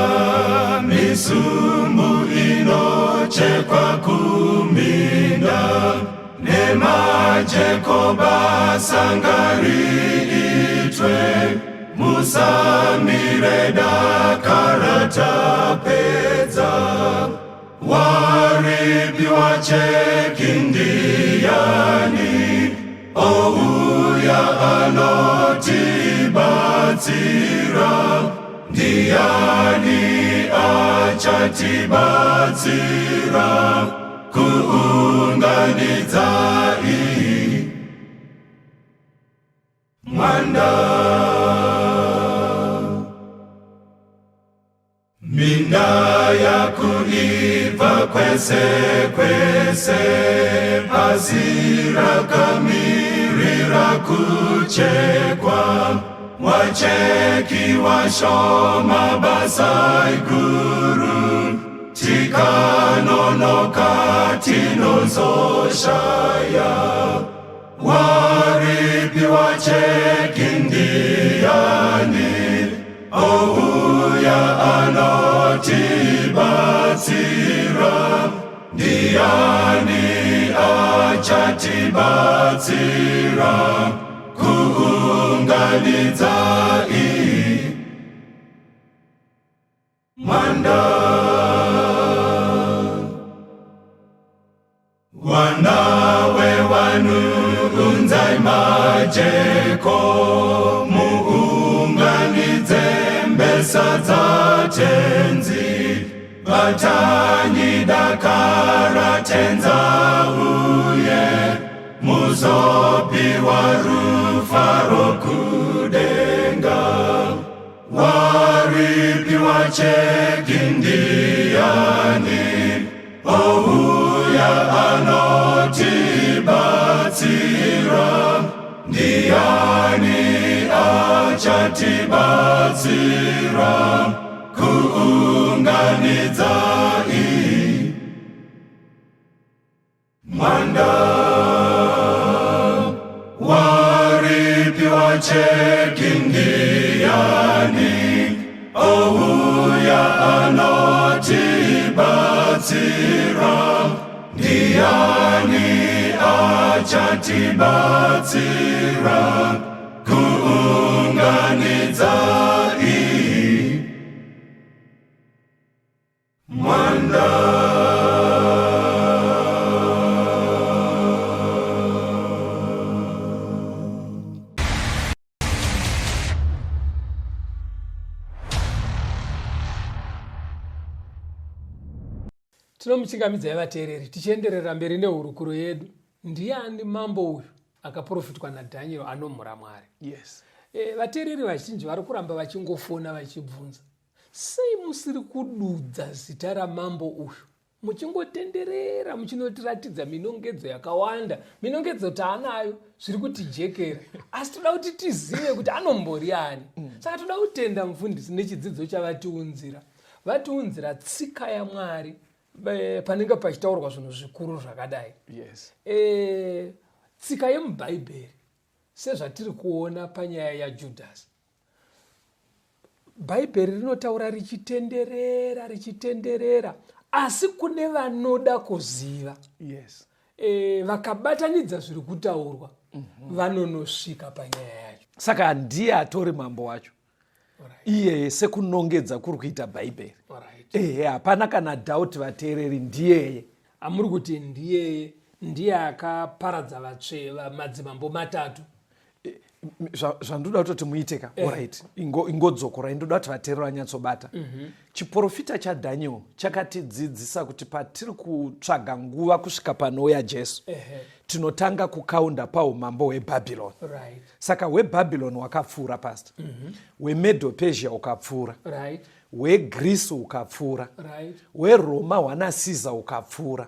S1: misumbu inochekwa kuminda nemajeko basa ngariitwe musamire dakara tapedza waripi wacheki ndiyani ouya anotibatsira ndiyani achatibatsira kuunganidza iyi mwanda. Minda yakuibva kwese kwese pasi rakamirira kuchekwa wacheki washoma basa iguru tikanonoka tinozoshaya waripi wacheki ndiyani ouya anotibatsira ndiyani achatibatsira kuunganidza iyi mwanda. Wanawe wanu unzai majeko muunganidze mbesa dzatenzi batanyi dakara tenza uye muzopiwa rufaro kudenga waripi wacheki ndiyani ouya anotibatsira ndiyani achatibatsira kuunganidza iyi mwanda. Waripi wacheki ndiyani ouya anotibatsira ndiyani achatibatsira kuunganidza iyi mwanda.
S2: Tinomuchingamidzai vateereri tichienderera mberi nehurukuro yedu. Ndiani mambo uyu akaprofitwa naDaniel anomhura Mwari?
S3: Yes.
S2: Vateereri vazhinji vari kuramba vachingofona vachibvunza, sei musiri kududza zita ramambo uyu? Muchingotenderera muchinotiratidza minongedzo yakawanda. Minongedzo taanayo zviri kutijekera, asi toda kuti tizive kuti anombori ani. Saka toda kutenda mufundisi nechidzidzo chavatiunzira. Vatiunzira tsika yaMwari panenge pachitaurwa zvinhu zvikuru zvakadai.
S3: Yes.
S2: Tsika yemuBhaibheri sezvatiri kuona panyaya yaJudhasi. Bhaibheri rinotaura richitenderera richitenderera, asi kune vanoda kuziva, vakabatanidza zviri kutaurwa, vanonosvika panyaya yacho.
S3: Saka ndiye atori mambo wacho iyeye, sekunongedza kuri kuita Bhaibheri. Ehe, hapana kana doubt, vateereri, ndiyeye.
S2: Amuri kuti ndiyeye, ndiye akaparadza vatsve madzimambo matatu.
S3: Zvandoda kutoti muite ka, alright, ingodzokorai, ndoda kuti vateereri vanyatsobata. Chiprofita chaDhaniel chakatidzidzisa kuti patiri kutsvaga nguva kusvika panouya Jesu, tinotanga kukaunda paumambo hweBhabhironi. Saka hweBhabhironi hwakapfuura, pastor, hweMedo Persia ukapfuura, hweGreece ukapfuura, hweRoma hwana Caesar ukapfuura.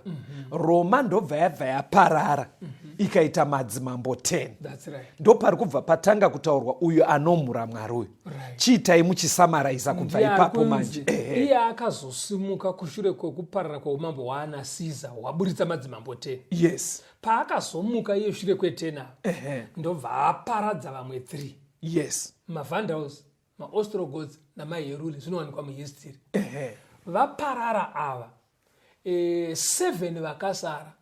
S3: Roma ndobva yabva yaparara, ikaita madzimambo 10.
S2: That's right.
S3: Ndopari kubva patanga kutaurwa uyu anomhura Mwari uyu. Chiitai muchisamaraiza kubva
S2: Ndiye
S3: ipapo
S2: ari
S3: manje.
S2: kunzi iye akazosimuka kushure kwekuparara kweumambo hwaana Caesar hwaburitsa madzimambo 10. Paakazomuka iye shure kwe10 ava, ndobva aparadza vamwe 3, maVandals, maOstrogoths namaHeruli, zvinowanikwa muhistory. Vaparara ava, 7 vakasara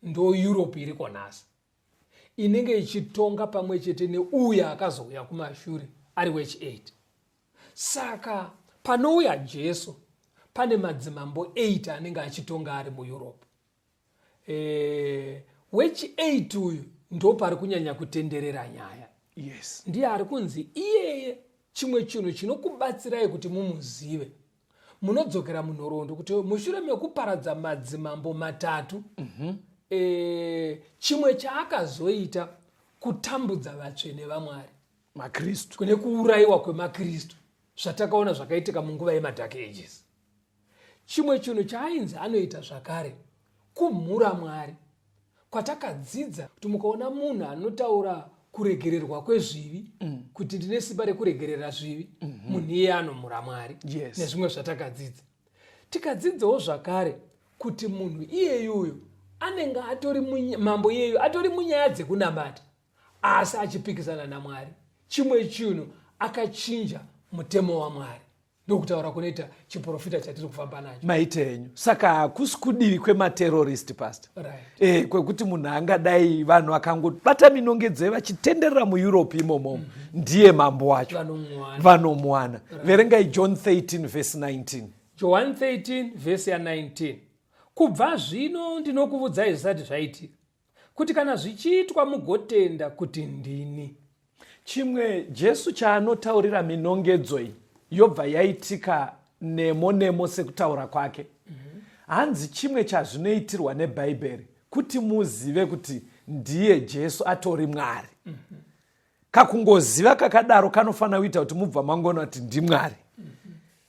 S2: ndo Europe iriko nhasi, inenge ichitonga pamwe chete neuya akazouya kumashure ari wechi8. Saka panouya Jesu pane madzimambo 8 anenge achitonga ari muEurope. Wechi8 uyu ndo pari kunyanya kutenderera nyaya. Ndiye ari kunzi iyeye. Chimwe chinhu chinokubatsirai kuti mumuzive, munodzokera munhoroondo kuti mushure mekuparadza madzimambo matatu, chimwe chaakazoita kutambudza vatsvene vaMwari,
S3: Makristu,
S2: kune kuurayiwa kwemakristu zvatakaona zvakaitika munguva yemaDark Ages. Chimwe chinhu chaainzi anoita zvakare kumhura Mwari, kwatakadzidza kuti mukaona munhu anotaura kuregererwa kwezvivi, kuti ndine simba rekuregerera zvivi, munhu iye anomhura Mwari. Nezvimwe zvatakadzidza. Tikadzidzawo zvakare kuti munhu iyeyuyo anenge atori mambo iyeyu atori munyaya dzekunamata, asi achipikisana naMwari. Chimwe chinhu, akachinja mutemo waMwari. Ndokutaura kunoita chiprofita chatiri kufamba nacho.
S3: Maite henyu. Saka hakusi kudivi kwematerrorist, pastor, kwekuti munhu angadai vanhu vakangobata minongedzo vachitenderera muEurope imomo, ndiye mambo wacho.
S2: Vanomuwana.
S3: Vanomuwana. Verengai John 13 verse 19.
S2: John 13 vhesi ya19: "Kubva zvino ndinokuvudzai zvisati zvaitika, kuti kana zvichiitwa mugotenda kuti ndini."
S3: Chimwe Jesu chaanotaurira minongedzo iyi yobva yaitika nemo nemo sekutaura kwake, hanzi chimwe chazvinoitirwa neBhaibheri kuti muzive kuti ndiye Jesu atori Mwari. Kakungoziva kakadaro kanofanira kuita kuti mubva mangona kuti ndiMwari.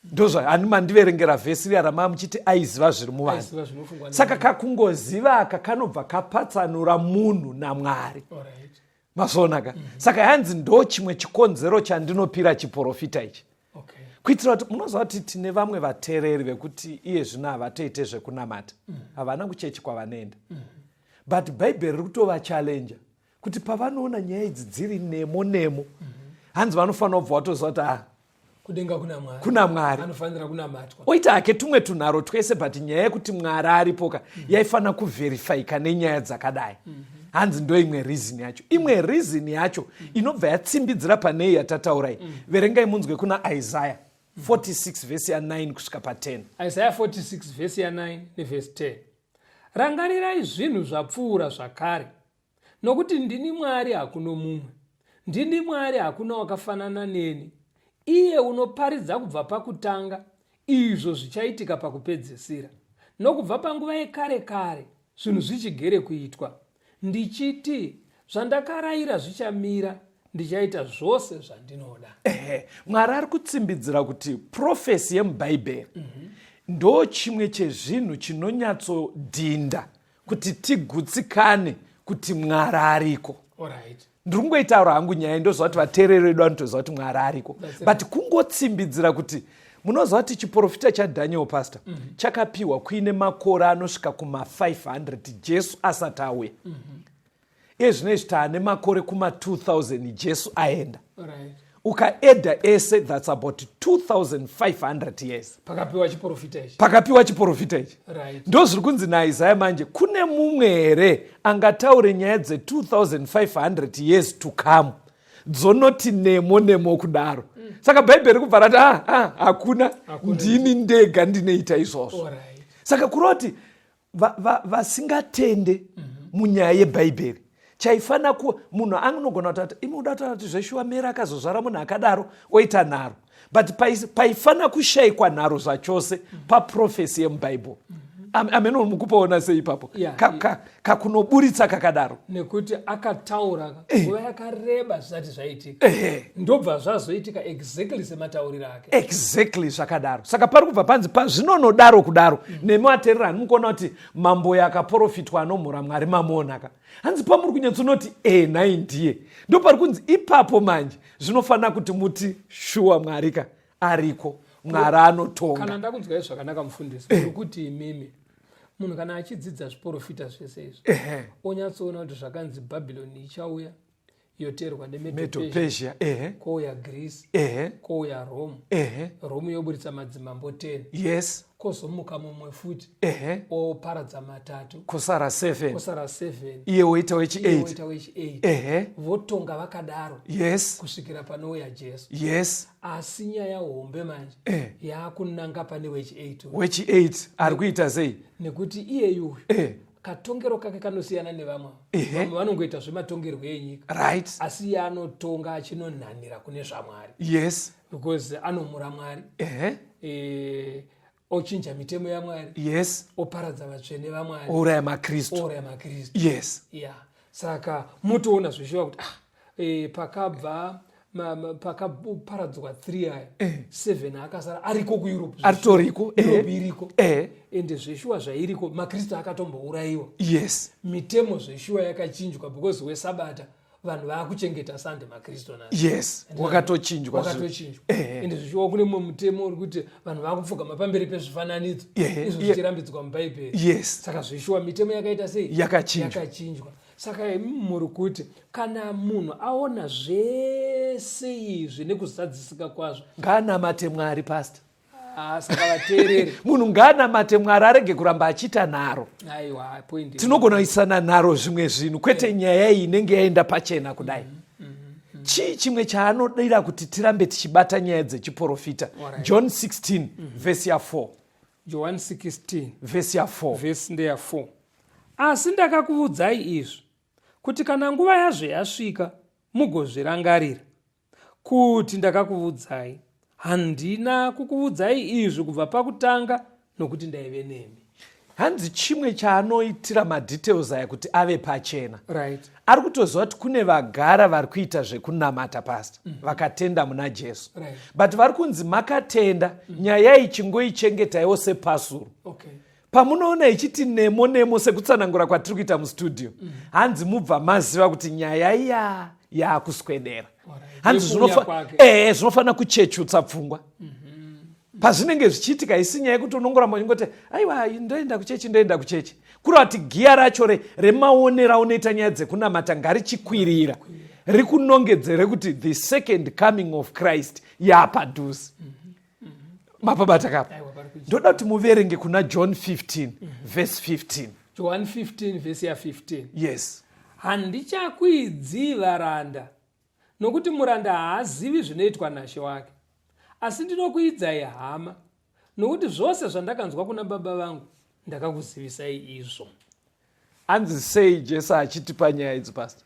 S3: Ndozva hani mandiverengera vhesi riya ramaa muchiti aiziva zviri muvanhu.
S2: Aiziva zvinofungwa.
S3: Saka kakungoziva aka kanobva kapatsanura munhu naMwari. Mazvoonaka? Saka yanzi ndo chimwe chikonzero chandinopira chiprofita ichi, kuitira kuti munoziva kuti tine vamwe vateereri vekuti iye zvino havatoite zvekunamata, havana kuchechi kwavanoenda, but Bhaibheri riri kutovachallenja kuti pavanoona nyaya idzi dziri nemo nemo, hanzi vanofanira kubva vatoziva kuti ah,
S2: kudenga kuna Mwari.
S3: Kuna Mwari.
S2: Anofanira kunamatwa.
S3: Oita hake tumwe tunharo twese, but nyaya yekuti Mwari aripoka yaifanira kuvherifayika nenyaya dzakadai. Hanzi ndo imwe reason yacho. Imwe reason yacho inobva yatsimbidzira panei yatataurai, verengai munzwe kuna Isaiah 46 vhesi ya9 kusvika pa10.
S2: Isaiah 46 vhesi ya9 nevhesi 10: "Rangarirai zvinhu zvapfuura zvakare, nokuti ndini Mwari, hakuno mumwe. Ndini Mwari, hakuna wakafanana neni, iye unoparidza kubva pakutanga izvo zvichaitika pakupedzisira, nokubva panguva yekare kare zvinhu zvichigere kuitwa, ndichiti, zvandakarayira zvichamira, ndichaita zvose zvandinoda."
S3: Ehe, Mwari ari kutsimbidzira kuti prophecy yemubhaibheri ndo chimwe chezvinhu chinonyatsodhinda kuti tigutsikane kuti Mwari ariko. Ndiri kungoitaura hangu nyaya, ndoziva kuti vateereri vedu vanotoziva kuti Mwari ariko, but kungotsimbidzira kuti munoziva kuti chiprofita chaDaniel, pastor, chakapiwa kuine makore anosvika kuma500 Jesu asati auya. Iye zvino izvi taane makore kuma2000 Jesu aenda. Ukaedha ese, that's about 2500 years.
S2: Pakapiwa chiprofita ichi.
S3: Pakapiwa chiprofita ichi. Ndo zviri kunzi naIsaya manje, kune mumwe here angataure nyaya dze2500 years to come dzonoti nemo nemo kudaro? Saka Bhaibheri kubva rati, ah, ah, hakuna.
S2: Hakuna.
S3: Ndini ndega ndinoita izvozvo. Saka kuroti vasingatende munyaya yeBhaibheri, chaifana ku munhu anogona kutati, imi uda kutaura kuti zveshuwa Mary akazozvara munhu akadaro oita nharo? But paifana kushayikwa nharo zvachose paprophecy yemubhaibheri. Ameno mukupaona sei ipapo? Kakunoburitsa kakadaro.
S2: Nekuti akataura nguva yakareba zvisati zvaitika, ndobva zvazoitika exactly sematauriro ake.
S3: Exactly, zvakadaro. Saka pari kubva panzi pazvinonodaro kudaro, nemi ateerera hani mukuona kuti mambo yakaprofitwa anomhura Mwari mamuonaka? Hanzi pamuri kunyatsonoti e nhai ndiye, ndo pari kunzi ipapo manje zvinofanira kuti muti shuwa Mwari ka ariko, Mwari anotonga.
S2: Kana ndakunzwai zvakanaka, mufundisi, muri kuti imimi munhu kana achidzidza zviprofita zvese izvi, onyatsoona kuti zvakanzi Bhabhironi ichauya, yoteerwa neMedo
S3: Medo Persia, ehe.
S2: Kouya Greece, kouya Rome, Rome yoburitsa madzimambo 10, kwozomuka mumwe futi, oparadza matatu,
S3: kusara 7.
S2: Kosara 7.
S3: Iye woita wechi8.
S2: Woita wechi8. Votonga vakadaro kusvikira panouya Jesu. Asi nyaya hombe manje yaakunanga pane wechi8.
S3: Wechi8 ari kuita sei?
S2: Nekuti iyeyuyu katongero kake kanosiyana nevamwe. Vamwe vanongoita zvematongerwo enyika, asi iye anotonga achinonhanira kune zvaMwari, because anomura Mwari, ochinja mitemo yaMwari, oparadza vatsvene vaMwari,
S3: ouraya maKristu.
S2: Ouraya maKristu. Ya, saka mutoona zvishuwa kuti pakabva pakaparadzwa 3 aya, 7 akasara ariko kuEurope.
S3: Aritoriko.
S2: Europe iriko. Ende zveshuwa zvairiko, maKristu akatombourayiwa. Mitemo zveshuwa yakachinjwa, because wesabata vanhu vaakuchengeta Sunday, maKristu nhasi.
S3: Yes, wakatochinjwa.
S2: Wakatochinjwa. Ende zvishuwa kune mumwe mutemo uri kuti vanhu vaakupfugama pamberi pezvifananidzo, izvo zvichirambidzwa muBhaibheri. Saka zvishuwa mitemo yakaita sei?
S3: Yakachinjwa.
S2: Yakachinjwa. Saka imi muri kuti kana munhu aona zvese izvi nekuzadzisika kwazvo,
S3: ngaanamate Mwari, pastor.
S2: Ah, saka vateereri,
S3: munhu ngaanamate Mwari, arege kuramba achiita nharo.
S2: Aiwa, point.
S3: Tinogona kuisana nharo zvimwe zvinhu, kwete nyaya iyi inenge yaenda pachena kudai. Chii chimwe chaanodira kuti tirambe tichibata nyaya dzechiprofita? John 16 vhesi ya4.
S2: John 16
S3: vhesi ya4.
S2: Vhesi ndeya4. Asi ndakakuudzai izvi kuti kana nguva yazvo yasvika, mugozvirangarira kuti ndakakuudzai. Handina kukuudzai izvi kubva pakutanga, nokuti ndaive nemi.
S3: Hanzi chimwe chaanoitira madetails aya kuti ave pachena, ari kutoziva kuti kune vagara vari kuita zvekunamata, pastor, vakatenda muna Jesu, but vari kunzi makatenda, nyaya ichingoichengetaiwo sepasuru. Pamunoona ichiti nemo nemo sekutsanangura kwatiri kuita mustudio, hanzi mubva maziva kuti nyaya iya yaakuswedera. Hanzi
S2: Yekuuya kwake.
S3: Zvinofanira kuchechutsa pfungwa pazvinenge zvichiitika. Isi nyaya yekuti unongoramba uchingoti, aiwa, ndoenda kuchechi, ndoenda kuchechi, kureva kuti giya racho remaonero aunoita nyaya dzekunamata ngarichikwirira, rikunongedzere kuti the second coming of Christ yapadhuze. Mapabata kapa?
S2: Aiwa, pari kuitika.
S3: Ndoda kuti muverenge kuna John 15 verse 15.
S2: John 15 vhesi ya15.
S3: Yes.
S2: Handichakuidzii varanda, nokuti muranda haazivi zvinoitwa nashe wake, asi ndinokuidzai hama, nokuti zvose zvandakanzwa kuna Baba vangu ndakakuzivisai izvo.
S3: Hanzi sei Jesu achitipa nyaya idzi, pastor?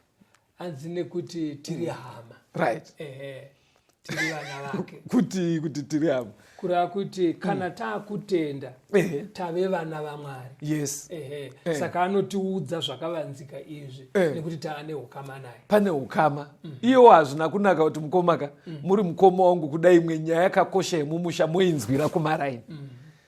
S2: Hanzi nekuti tiri hama. Ehe, tiri vana vake.
S3: Kuti tiri hama.
S2: Kureva kuti kana taakutenda, tave vana vaMwari. Ehe. Saka anotiudza zvakavanzika izvi nekuti taane ukama naye.
S3: Pane ukama. Iwo hazvina kunaka kuti mukomaka, muri mukoma wangu kudai, imwe nyaya yakakosha yemumusha moinzwira kumaraini.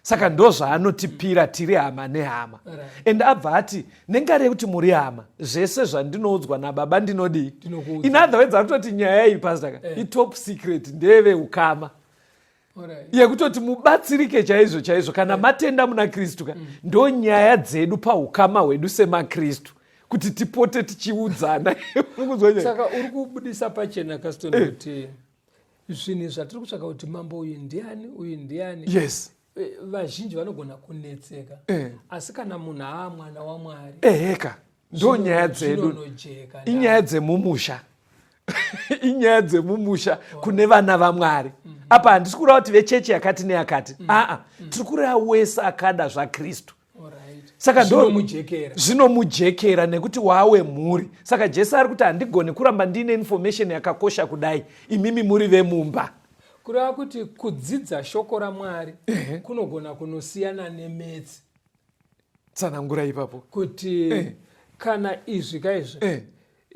S3: Saka ndo zvaanotipira, tiri hama nehama. And abva ati nengari yekuti muri hama, zvese zvandinoudzwa naBaba ndinodii?
S2: Ndinokuudza.
S3: In other words, arikutoti nyaya iyi, pastor ka, itop secret, ndeveukama, yekutoti mubatsirike chaizvo chaizvo kana matenda muna Kristu ka. Ndo nyaya dzedu paukama hwedu semaKristu kuti tipote tichiudzana. Muri kunzwa nyaya?
S2: Saka uri kubudisa pachena, Caston, kuti Zvinhu zvatiri kutsvaka kuti mambo uyu ndiani, uyu ndiani. Vazhinji vanogona kunetseka. Asi kana munhu aa mwana waMwari,
S3: Eheka, ndo nyaya dzedu.
S2: Zvinonojeka.
S3: Inyaya dzemumusha, inyaya dzemumusha kune vana vaMwari. Apa handisi kureva kuti vechechi yakati neyakati, aa, tiri kureva wese akada zvaKristu. Saka
S2: Zvinomujekera.
S3: Zvinomujekera nekuti wawe mhuri. Saka Jesu ari kuti handigoni kuramba ndiine information yakakosha kudai imimi muri vemumba.
S2: Kureva kuti kudzidza shoko raMwari kunogona kunosiyana nemaths.
S3: Tsanangura ipapo.
S2: Kuti kana izvi kaizvi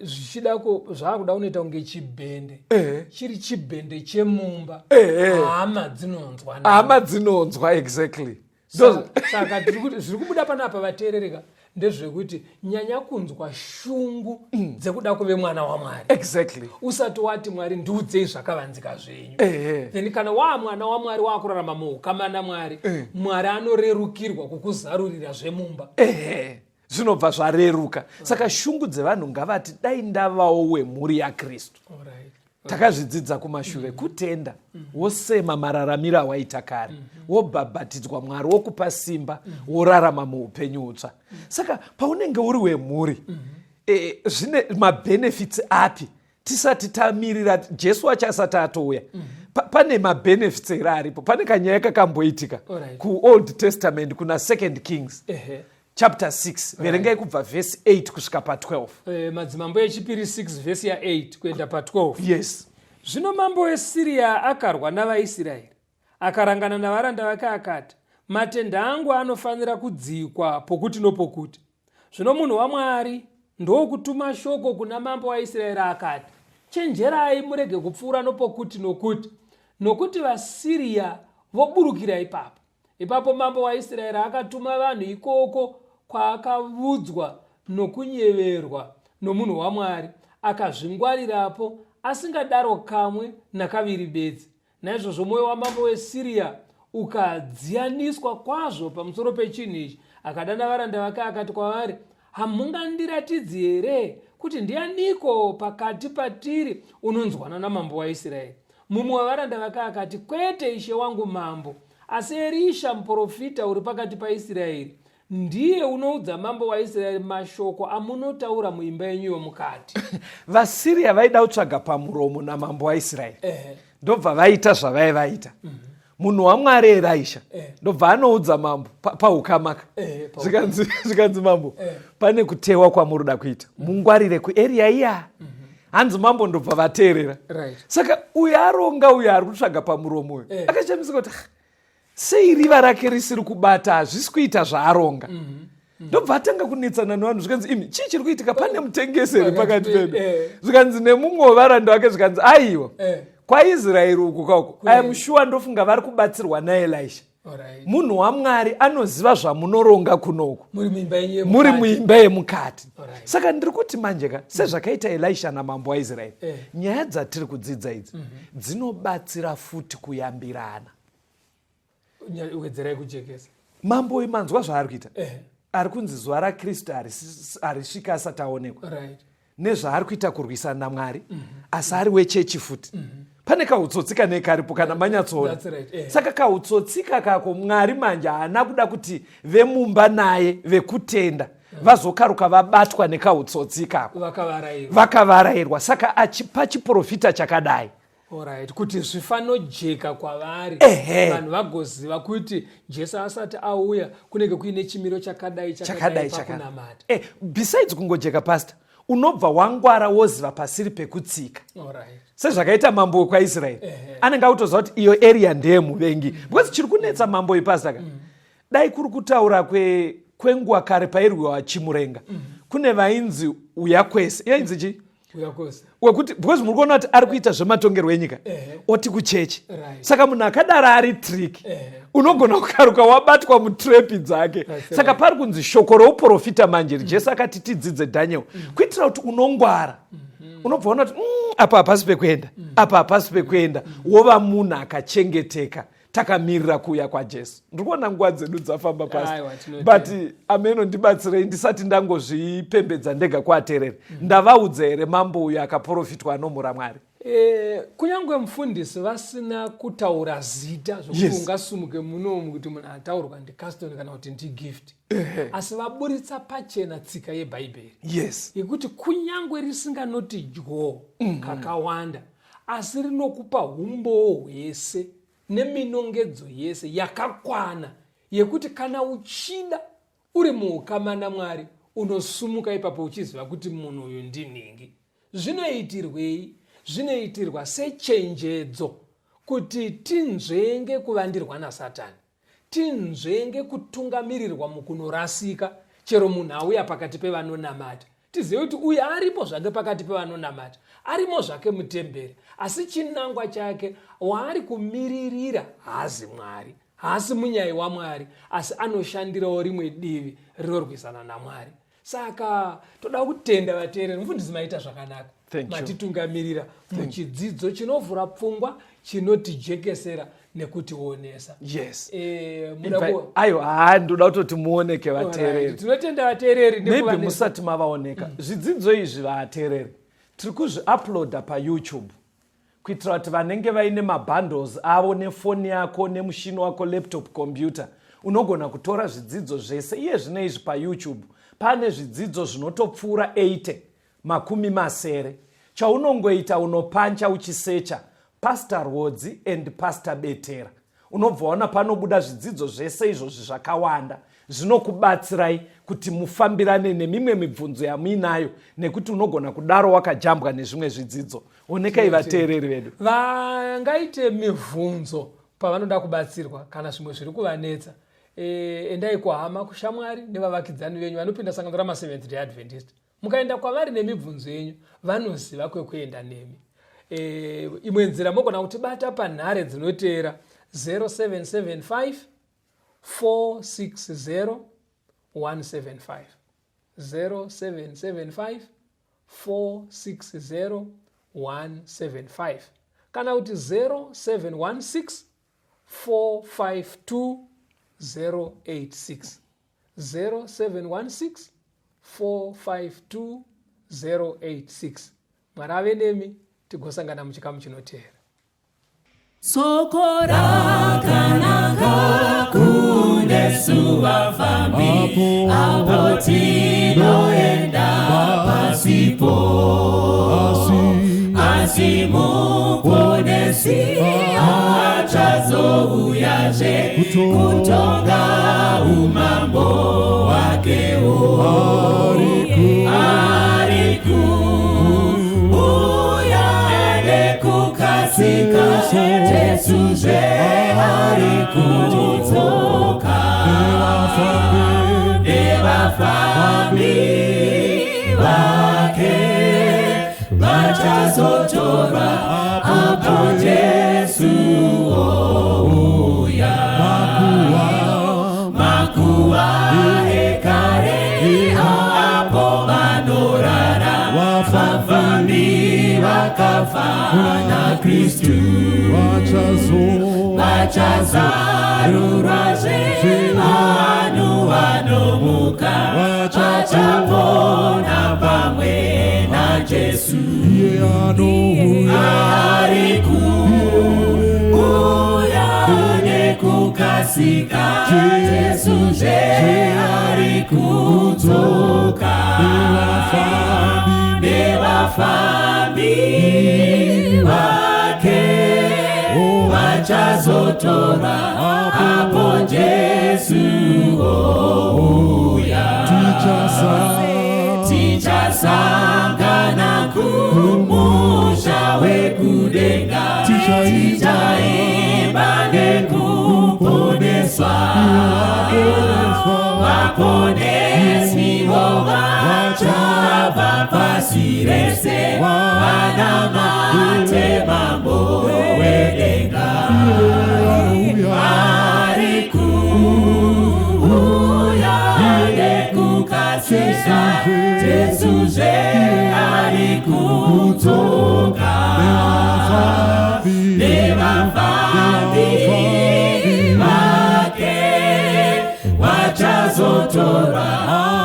S2: zvichida zvaakuda kunoita kunge chibhende, chiri chibhende chemumba, hama dzinonzwa.
S3: Hama dzinonzwa, exactly.
S2: Saka zviri kubuda panapa, vateerereka, ndezvekuti nyanya kunzwa shungu dzekuda kuve mwana waMwari usati wati, "Mwari, ndiudzei zvakavanzika zvenyu." Then kana waa mwana waMwari, waakurarama muukama naMwari, Mwari anorerukirwa kukuzarurira zvemumba.
S3: Ehe, zvinobva zvareruka. Saka shungu dzevanhu ngavati, "Dai ndavawo wemhuri yaKristu." Takazvidzidza kumashure. Kutenda, wosema mararamiro awaita kare, wobhabhatidzwa, Mwari wokupa simba, worarama muupenyu hutsva. Saka paunenge uri wemhuri, zvine mabenefits api tisati tamirira Jesu wacho asati atouya? Pane mabenefits here aripo? Pane kanyaya kakamboitika kuOld Testament, kuna Second Kings chapter 6. Verengai kubva vhesi 8 kusvika pa12.
S2: Madzimambo echipiri 6, vhesi ya8 kuenda pa12.
S3: Yes.
S2: Zvino mambo weSiriya akarwa navaIsraeri. Akarangana navaranda vake akati, "Matende angu anofanira kudzikwa pokuti nopokuti." Zvino munhu waMwari ndokutuma shoko kuna mambo waIsraeri akati, "Chenjerai murege kupfuura nopokuti nokuti, nokuti vaSiriya voburukira ipapo." Ipapo mambo waIsraeri akatuma vanhu ikoko kwaakavudzwa nokunyeverwa nomunhu waMwari. Akazvingwarirapo, asingadaro kamwe nakaviri bedzi. Naizvozvo mwoyo wamambo weSiriya ukadziyaniswa kwazvo pamusoro pechinhu ichi. Akadana varanda vake akati kwavari, "Hamungandiratidzi here kuti ndianiko pakati patiri unonzwana namambo waIsraeri?" Mumwe wavaranda vake akati, "Kwete, ishe wangu mambo, asi Erisha muprofita uri pakati paIsraeri ndiye unoudza mambo waIsraeri mashoko amunotaura muimba yenyu yomukati."
S3: VaSiriya vaida kutsvaga pamuromo namambo waIsraeri. Ndobva vaita zvavaivaita. Munhu waMwari Erisha ndobva anoudza mambo paukamaka. Zvikanzi, "Mambo, pane kutewa kwamuruda kuita, mungwarire kuarea iya." Hanzi mambo ndobva vateerera. Saka uyo aronga, uyo ari kutsvaga pamuromo uyu, akashamisika kuti, "Ah, sei riva rake risiri kubata? Hazvisi kuita zvaaronga." Ndobva atanga kunetsana nevanhu. Zvikanzi, "Imi, chii chiri kuitika? Pane mutengeseri pakati pedu." Zvikanzi nemumwe wevaranda vake, zvikanzi, "Aiwa, kwaIsraeri uku kauko, I'm sure, ndofunga vari kubatsirwa naElisha. Munhu waMwari anoziva zvamunoronga kunoku
S2: Muri muimba yenyu
S3: muri
S2: yemukati.
S3: Muimba yemukati." Saka ndiri kuti manje ka, sezvakaita Elisha namambo waIsraeri, nyaya dzatiri kudzidza idzi dzinobatsira futi kuyambirana.
S2: Wedzerai kujekesa.
S3: Mambo uyu, manzwa zvaari kuita? Ari kunzi zuva raKristu harisvika asati aonekwa. Nezvaari kuita kurwisana naMwari, asi ari wechechi futi. Pane kautsotsi kane karipo kana manyatsoona.
S2: That's right.
S3: Saka kautsotsika kako, Mwari manje haana kuda kuti vemumba naye vekutenda vazokaruka vabatwa nekautsotsi kako.
S2: Vakavarayirwa.
S3: Vakavarayirwa. Saka achipa chiprofita chakadai.
S2: Alright, kuti zvifanojeka kwavari, vanhu vagoziva kuti Jesu asati auya kunenge kuine chimiro chakadai, chakadai
S3: chakadai chakadai
S2: pakunamata.
S3: Besides kungojeka, pastor, unobva wangwara, woziva pasiri pekutsika. Sezvakaita mambo wekwaIsraeri, anenge akutoziva kuti iyo area ndeyemuvengi, because chiri kunetsa mambo ipasaka, dai kuri kutaura kwenguva kare pairwiwa chimurenga, kune vainzi uya kwese, yainzi chii?
S2: Uya kwose.
S3: Wekuti, because muri kuona kuti ari kuita zvematongerwo enyika, oti kuchechi. Saka munhu akadaro ari tricky. Unogona kukaruka wabatwa mutrap dzake.
S2: That's
S3: Saka pari kunzi shoko rouprofita manje, Jesu akati tidzidze Daniel kuitira kuti unongwara. Unobva ona kuti apa hapasi pekuenda, apa hapasi pekuenda, wova munhu akachengeteka takamirira kuuya kwaJesu. Ndiri kuona nguva dzedu dzafamba pasi.
S2: Aiwa, tinotenda.
S3: But ameno, ndibatsirei ndisati ndangozvipembedza ndega kuateerera. Ndavaudza here mambo uyu akaprofitwa anomhura Mwari?
S2: Kunyange mufundisi vasina kutaura zita zvokuti ungasumuke munomu kuti munhu ataurwa ndiCaston kana kuti ndiGift, asi vaburitsa pachena tsika yeBhaibheri yekuti kunyange risinganoti dyo kakawanda, asi rinokupa umbowo hwese neminongedzo yese yakakwana yekuti kana uchida uri muukama naMwari, unosumuka ipapo uchiziva kuti munhu uyu ndinhingi. Zvinoitirwei? Zvinoitirwa sechenjedzo kuti tinzvenge kuvandirwa naSatani, tinzvenge kutungamirirwa mukunorasika. Chero munhu auya pakati pevanonamata, tizive kuti uyu aripo zvake pakati pevanonamata, arimo zvake mutemberi, asi chinangwa chake waari kumiririra haazi Mwari, haasi munyai waMwari, asi anoshandirawo rimwe divi rinorwisana naMwari. Saka toda kutenda vateereri. Mufundisi, maita zvakanaka.
S3: Thank you.
S2: Matitungamirira muchidzidzo chinovhura pfungwa, chinotijekesera nekutionesa. Muda
S3: Aiwa, haa, ndoda kutoti muoneke, vateereri.
S2: Tinotenda vateereri
S3: maybe
S2: nekuva nesu.
S3: Musati mavaoneka, zvidzidzo izvi, vateereri, tiri kuzviuploada paYouTube kuitira kuti vanenge vaine mabundles avo nefoni yako nemushini wako, laptop, computer, unogona kutora zvidzidzo zvese. Iye zvino izvi paYouTube pane zvidzidzo zvinotopfuura 80, 60. Chaunongoita, unopancha uchisecha Pastor Rwodzi and Pastor Betera, unobva waona panobuda zvidzidzo zvese izvozvi zvakawanda zvinokubatsirai kuti mufambirane nemimwe mibvunzo yamuinayo, nekuti unogona kudaro wakajambwa nezvimwe zvidzidzo. Onekai, vateereri vedu.
S2: Vangaite mibvunzo pavanoda kubatsirwa kana zvimwe zviri kuvanetsa, endai kuhama, kushamwari nevavakidzani venyu vanopinda sangano ramaSeventh Day Adventist. Mukaenda kwavari nemibvunzo yenyu, vanoziva kwekuenda nemi. Imwe nzira, mogona kutibata panhare dzinoteera: 0775 460 175, 0775 460 175, kana kuti 0716 452 086, 0716 452 086. Mwari ave nemi, tigosangana muchikamu chinoteera.
S1: Soko rakanaka kunesu vafambi apo tinoenda pasipo, asi Muponesi achazouyazve kutonga umambo hwakewo. Ari kuuya nekukasika, Jesu zve ari kudzoka nevafambi vake vachazotorwa apo Jesu ouya. Makuva ekare apo vanorara vafambi vakafa naKristu vachazarurwazve, vanhu vanomuka vachapona pamwe naJesu. Ari kuuya nekukasika, Jesu zve ari kudzoka nevafambi vake vachazotora apo Jesu ouya. Tichasangana kumusha wekudenga, tichaimba nekuponeswa. Vaponesiwo vachabva pasi rese vanamate Mambo wedenga. Ari kuuya nekukasika, Jesu zve ari kudzoka nevafambi vake vachazotorwa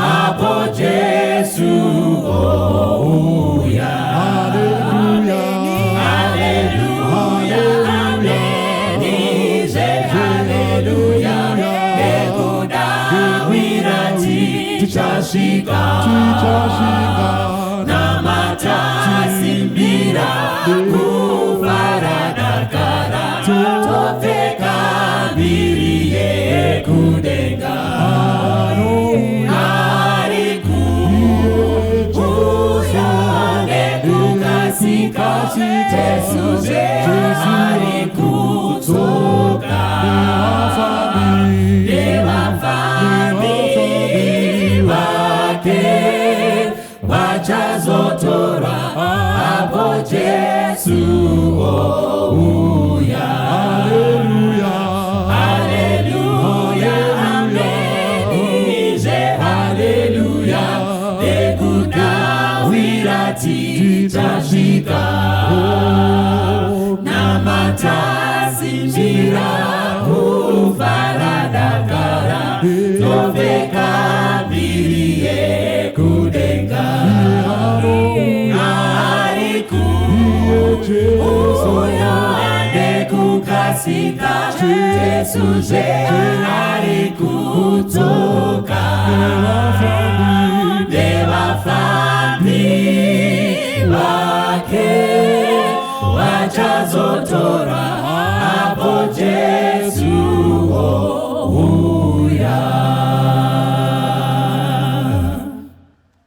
S1: apo Jesu ouya. Tichasvika,
S4: tichasvika.
S1: Namatasimbira kufara dakara, topfeka mbiri yekudenga. Ari kuuya nekukasika, Jesu zve ari kudzoka. Nevafambi vake vachazotorwa apo Jesu ouya.
S4: Haleluya.
S1: Haleluya, amenizve haleluya. Nekudawira tichasvika. Namatasimbira kufara dakara, topfeka mbiri yekudenga. Ari kuuya nekukasika, Jesu zve ari kudzoka. Nevafambi vake vachazotorwa apo Jesu.